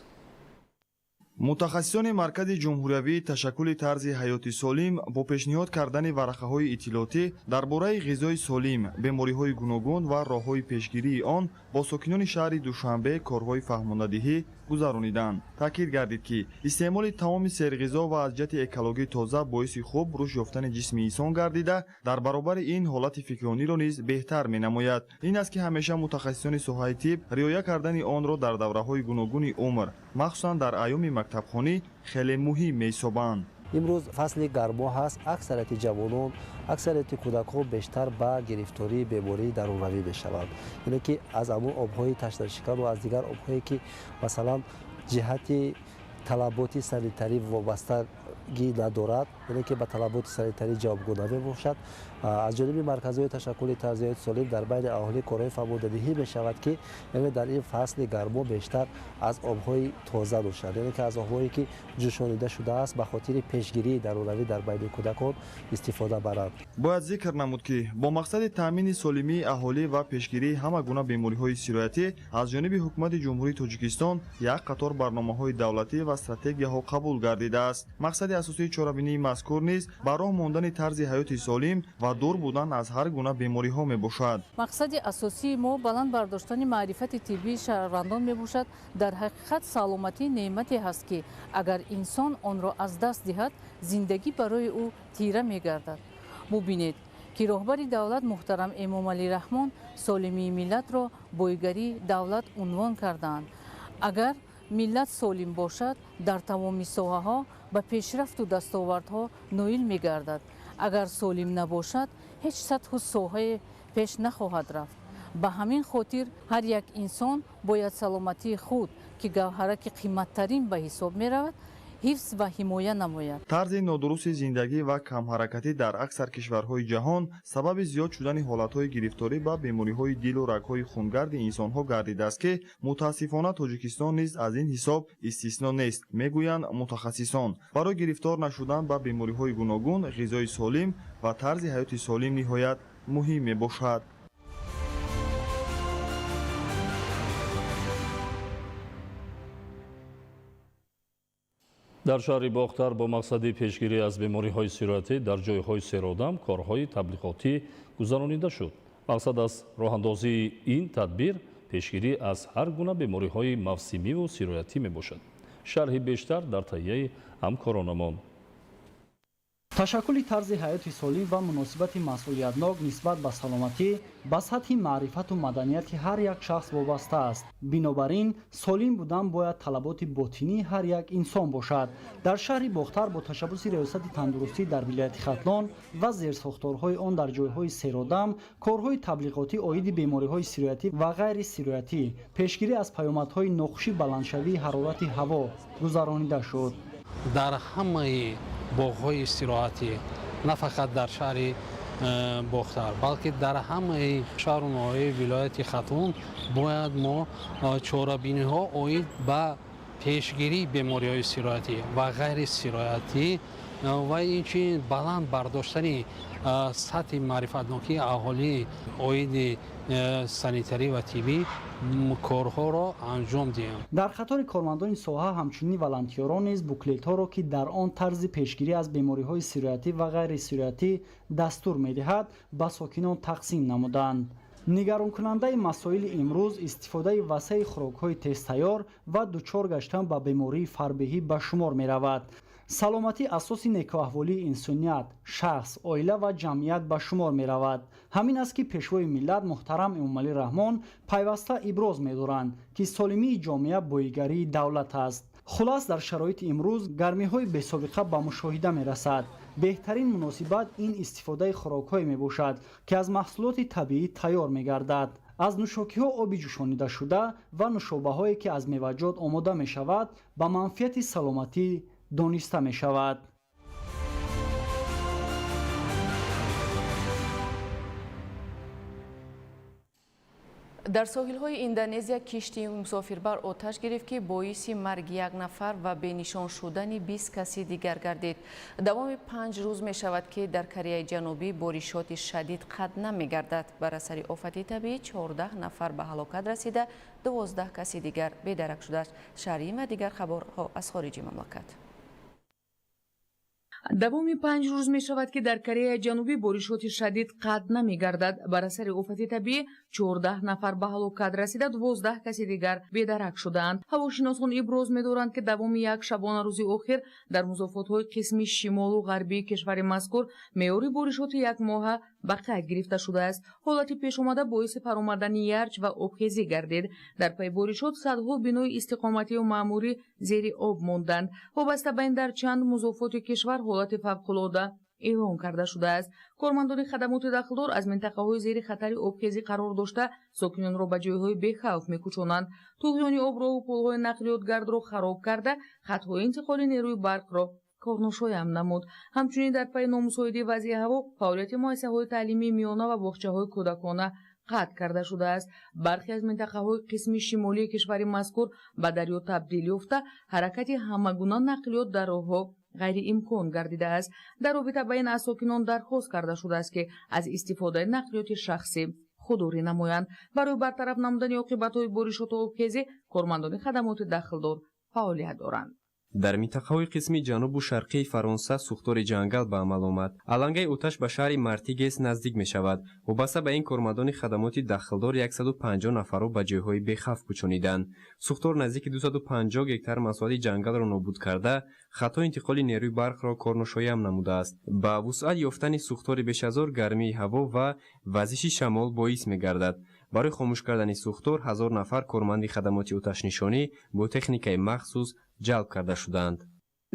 Мутахассисони Маркази ҷумҳуриявии ташаккули тарзи ҳаёти солим бо пешниҳод кардани варақаҳои иттилоотӣ дар бораи ғизои солим, бемориҳои гуногун ва роҳҳои пешгирии он бо сокинони шаҳри Душанбе корҳои фаҳмондадиҳӣ гузарониданд. Таъкид гардид, ки истеъмоли таоми серғизо ва аз ҷиҳати экологӣ тоза боиси хуб рушд ёфтани ҷисми инсон гардида, дар баробари ин ҳолати фикрониро низ беҳтар менамояд. Ин аст, ки ҳамеша мутахассисони соҳаи тиб риоя кардани онро дар давраҳои гуногуни умр, махсусан дар айёми мактабхонӣ, хеле муҳим меҳисобанд.
Имрӯз фасли гармо ҳаст, аксарияти ҷавонон, аксарияти кӯдакҳо бештар ба гирифтории бемории дарунравӣ мешаванд. Яъне ки аз ҳамон обҳои ташнашикану аз дигар обҳое ки масалан ҷиҳати талаботи санитарӣ вобастагӣ надорад, яъне ки ба талаботи санитарӣ ҷавобгӯ намебошад. Аз ҷониби марказҳои ташаккули тарзи ҳаёти солим дар байни аҳолӣ корҳои фаҳмондадиҳӣ мешавад, ки яъне дар ин фасли гармо бештар аз обҳои тоза нӯшанд, яъне ки аз обҳое ки ҷӯшонида шудааст ба хотири пешгирии дарунравӣ дар байни кӯдакон истифода баранд.
Бояд зикр намуд, ки бо мақсади таъмини солимии аҳолӣ ва пешгирии ҳама гуна бемориҳои сироятӣ аз ҷониби Ҳукумати Ҷумҳурии Тоҷикистон як қатор барномаҳои давлатӣ ва стратегияҳо қабул гардидааст. Мақсади асосии чорабинии мазкур низ ба роҳ мондани тарзи ҳаёти солим ва дур будан аз ҳар гуна бемориҳо мебошад.
Мақсади асосии мо баланд бардоштани маърифати тиббии шаҳрвандон мебошад. Дар ҳақиқат саломатӣ неъмате ҳаст, ки агар инсон онро аз даст диҳад, зиндагӣ барои ӯ тира мегардад. Бубинед, ки роҳбари давлат муҳтарам Эмомалӣ Раҳмон солимии миллатро бойгарии давлат унвон кардаанд. Агар миллат солим бошад, дар тамоми соҳаҳо ба пешрафту дастовардҳо ноил мегардад. Агар солим набошад, ҳеҷ сатҳу соҳае пеш нахоҳад рафт. Ба ҳамин хотир ҳар як инсон бояд саломатии худ, ки гавҳараки қиматтарин ба ҳисоб меравад, ҳифз ва ҳимоя намояд.
Тарзи нодурусти зиндагӣ ва камҳаракатӣ дар аксар кишварҳои ҷаҳон сабаби зиёд шудани ҳолатҳои гирифторӣ ба бемориҳои дилу рагҳои хунгарди инсонҳо гардидааст, ки мутаассифона Тоҷикистон низ аз ин ҳисоб истисно нест, мегӯянд мутахассисон. Барои гирифтор нашудан ба бемориҳои гуногун ғизои солим ва тарзи ҳаёти солим ниҳоят муҳим мебошад.
Дар шаҳри Бохтар бо мақсади пешгирӣ аз бемориҳои сироятӣ дар ҷойҳои серодам корҳои таблиғотӣ гузаронида шуд. Мақсад аз роҳандозии ин тадбир пешгирӣ аз ҳар гуна бемориҳои мавсимиву сироятӣ мебошад. Шарҳи бештар дар таҳияи ҳамкоронамон.
Ташаккули тарзи ҳаёти солим ва муносибати масъулиятнок нисбат ба саломатӣ ба сатҳи маърифату маданияти ҳар як шахс вобаста аст. Бинобар ин, солим будан бояд талаботи ботинии ҳар як инсон бошад. Дар шаҳри Бохтар бо ташаббуси Риёсати тандурустӣ дар вилояти Хатлон ва зерсохторҳои он дар ҷойҳои серодам корҳои таблиғотӣ оиди бемориҳои сироятӣ ва ғайрисироятӣ, пешгирӣ аз паёмадҳои нохуши баландшавии ҳарорати ҳаво гузаронида шуд.
Дар ҳамаи боғҳои истироҳатӣ, на фақат дар шаҳри Бохтар, балки дар ҳамаи шаҳру ноҳияи вилояти Хатлон бояд мо чорабиниҳо оид ба пешгирии бемориҳои сироятӣ ва ғайрисироятӣ ва инчунин баланд бардоштани сатҳи маърифатнокии аҳолӣ оиди санитарӣ ва тиббӣ корҳоро анҷом диҳем.
Дар қатори кормандони соҳа ҳамчунин волонтёрон низ буклетҳоро, ки дар он тарзи пешгирӣ аз бемориҳои сироятӣ ва ғайрисироятӣ дастур медиҳад, ба сокинон тақсим намуданд. Нигаронкунандаи масоили имрӯз истифодаи васеи хӯрокҳои тезтайёр ва дучор гаштан ба бемории фарбеҳӣ ба шумор меравад. Саломатӣ асоси некӯаҳволии инсоният, шахс, оила ва ҷамъият ба шумор меравад. Ҳамин аст, ки пешвои миллат муҳтарам Эмомалӣ Раҳмон пайваста иброз медоранд, ки солимии ҷомеа боигарии давлат аст. Хулас, дар шароити имрӯз гармиҳои бесобиқа ба мушоҳида мерасад. Беҳтарин муносибат ин истифодаи хӯрокҳое мебошад, ки аз маҳсулоти табиӣ тайёр мегардад. Аз нӯшокиҳо оби ҷӯшонидашуда ва нӯшобаҳое, ки аз меваҷот омода мешавад, ба манфиати саломатӣ дониста мешавад.
Дар соҳилҳои Индонезия киштии мусофирбар оташ гирифт, ки боиси марги як нафар ва бенишон шудани 20 каси дигар гардид. Давоми 5 рӯз мешавад, ки дар Кореяи Ҷанубӣ боришоти шадид қад намегардад. Бар асари офати табиӣ 14 нафар ба ҳалокат расида, 12 каси дигар бедарак шудааст. Шарҳи ва дигар хабарҳо аз хориҷи мамлакат.
Давоми 5 рӯз мешавад, ки дар Кореяи Ҷанубӣ боришоти шадид қад намегардад. Бар асари офати табиӣ 14 нафар ба ҳалокат расида, 12 каси дигар бедарак шудаанд. Ҳавошиносон иброз медоранд, ки давоми як шабонарӯзи охир дар музофотҳои қисми шимолу ғарбии кишвари мазкур меъёри боришоти якмоҳа ба қайд гирифта шудааст. Ҳолати пешомада боиси фаромадани ярч ва обхезӣ гардид. Дар пайи боришот садҳо бинои истиқоматию маъмурӣ зери об монданд. Вобаста ба ин дар чанд музофоти кишвар ҳолати фавқулода эълон карда шудааст. Кормандони хадамоти дахлдор аз минтақаҳои зери хатари обхезӣ қарор дошта, сокинонро ба ҷойҳои бехавф мекӯчонанд. Туғёни об роҳу пулҳои нақлиётгардро хароб карда, хатҳои интиқоли нерӯи барқро корношоям намуд. Ҳамчунин дар пайи номусоиди вазъи ҳаво фаъолияти муассисаҳои таълимии миёна ва боғчаҳои кӯдакона қатъ карда шудааст. Бархе аз минтақаҳои қисми шимолии кишвари мазкур ба дарё табдил ёфта, ҳаракати ҳамагуна нақлиёт дар роҳҳо ғайриимкон гардидааст. Дар робита ба ин аз сокинон дархост карда шудааст, ки аз истифодаи нақлиёти шахсӣ худдорӣ намоянд. Барои бартараф намудани оқибатҳои боришоту обхезӣ кормандони хадамоти дахлдор фаъолият доранд.
Дар минтақаҳои қисми ҷанубу шарқии Фаронса сӯхтори ҷангал ба амал омад. Алангаи оташ ба шаҳри Мартигес наздик мешавад. Вобаста ба ин кормандони хадамоти дахлдор 150 нафарро ба ҷойҳои бехавф кӯчониданд. Сӯхтор наздики 250 гектар масоҳати ҷангалро нобуд карда, хатои интиқоли нерӯи барқро корношоям намудааст. Ба вусъат ёфтани сӯхтори бешазор гармии ҳаво ва вазиши шамол боис мегардад. Барои хомӯш кардани сӯхтор 1000 нафар корманди хадамоти оташнишонӣ бо техникаи махсус ҷалб карда шуданд.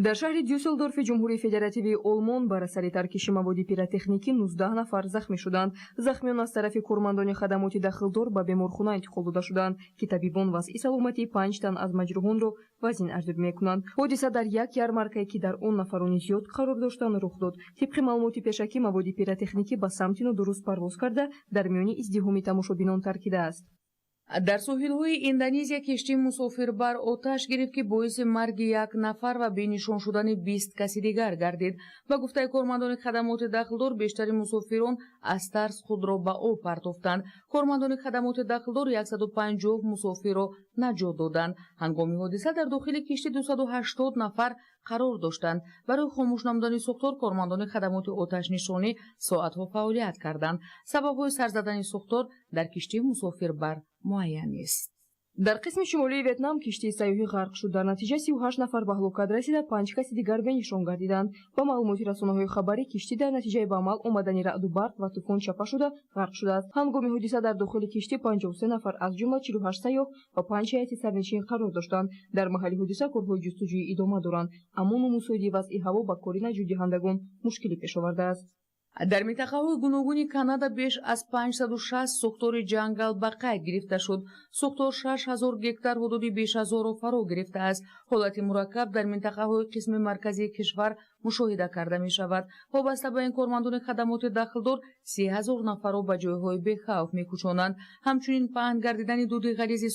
Дар шаҳри Дюсселдорфи Ҷумҳурии Федеративии Олмон бар асари таркиши маводи пиротехникӣ 19 нафар захмӣ шуданд. Захмиён аз тарафи кормандони хадамоти дахлдор ба беморхона интиқол дода шуданд, ки табибон вазъи саломатии панҷ тан аз маҷрӯҳонро вазин арзёбӣ мекунанд. Ҳодиса дар як ярмаркае, ки дар он нафарони зиёд қарор доштанд, рух дод. Тибқи маълумоти пешакӣ, маводи пиротехникӣ ба самти нодуруст парвоз карда, дар миёни издиҳоми тамошобинон таркидааст.
Дар соҳилҳои Индонезия киштии мусофирбар оташ гирифт, ки боиси марги як нафар ва бенишон шудани 20 каси дигар гардид. Ба гуфтаи кормандони хадамоти дахлдор, бештари мусофирон аз тарс худро ба об партофтанд. Кормандони хадамоти дахлдор 150 мусофирро наҷот доданд. Ҳангоми ҳодиса дар дохили киштӣ 280 нафар қарор доштанд. Барои хомӯш намудани сӯхтор кормандони хадамоти оташнишонӣ соатҳо фаъолият карданд. Сабабҳои сар задани сӯхтор дар киштии мусофирбар муайян нест.
Дар қисми шимолии Ветнам киштии сайёҳӣ ғарқ шуд. Дар натиҷа 38 нафар ба ҳалокат расида, панҷ каси дигар бенишон гардиданд. Ба маълумоти расонаҳои хабарӣ, киштӣ дар натиҷаи ба амал омадани раъду барқ ва тӯфон чапа шуда ғарқ шудааст. Ҳангоми ҳодиса дар дохили киштӣ 53 нафар, аз ҷумла 48 сайёҳ ва панҷ ҳайати сарнишин қарор доштанд. Дар маҳалли ҳодиса корҳои ҷустуҷӯӣ идома доранд, аммо номусоиди вазъи ҳаво ба кори наҷотдиҳандагон мушкилӣ пеш овардааст.
Дар минтақаҳои гуногуни Канада беш аз 560 сӯхтори ҷангал ба қайд гирифта шуд. Сӯхтор 6000 гектар ҳудуди бешазорро фаро гирифтааст. Ҳолати мураккаб дар минтақаҳои қисми марказии кишвар мушоҳида карда мешавад. Вобаста ба ин, кормандони хадамоти дахлдор 3000 нафарро ба ҷойҳои бехавф мекӯчонанд. Ҳамчунин паҳн гардидани дуди ғализи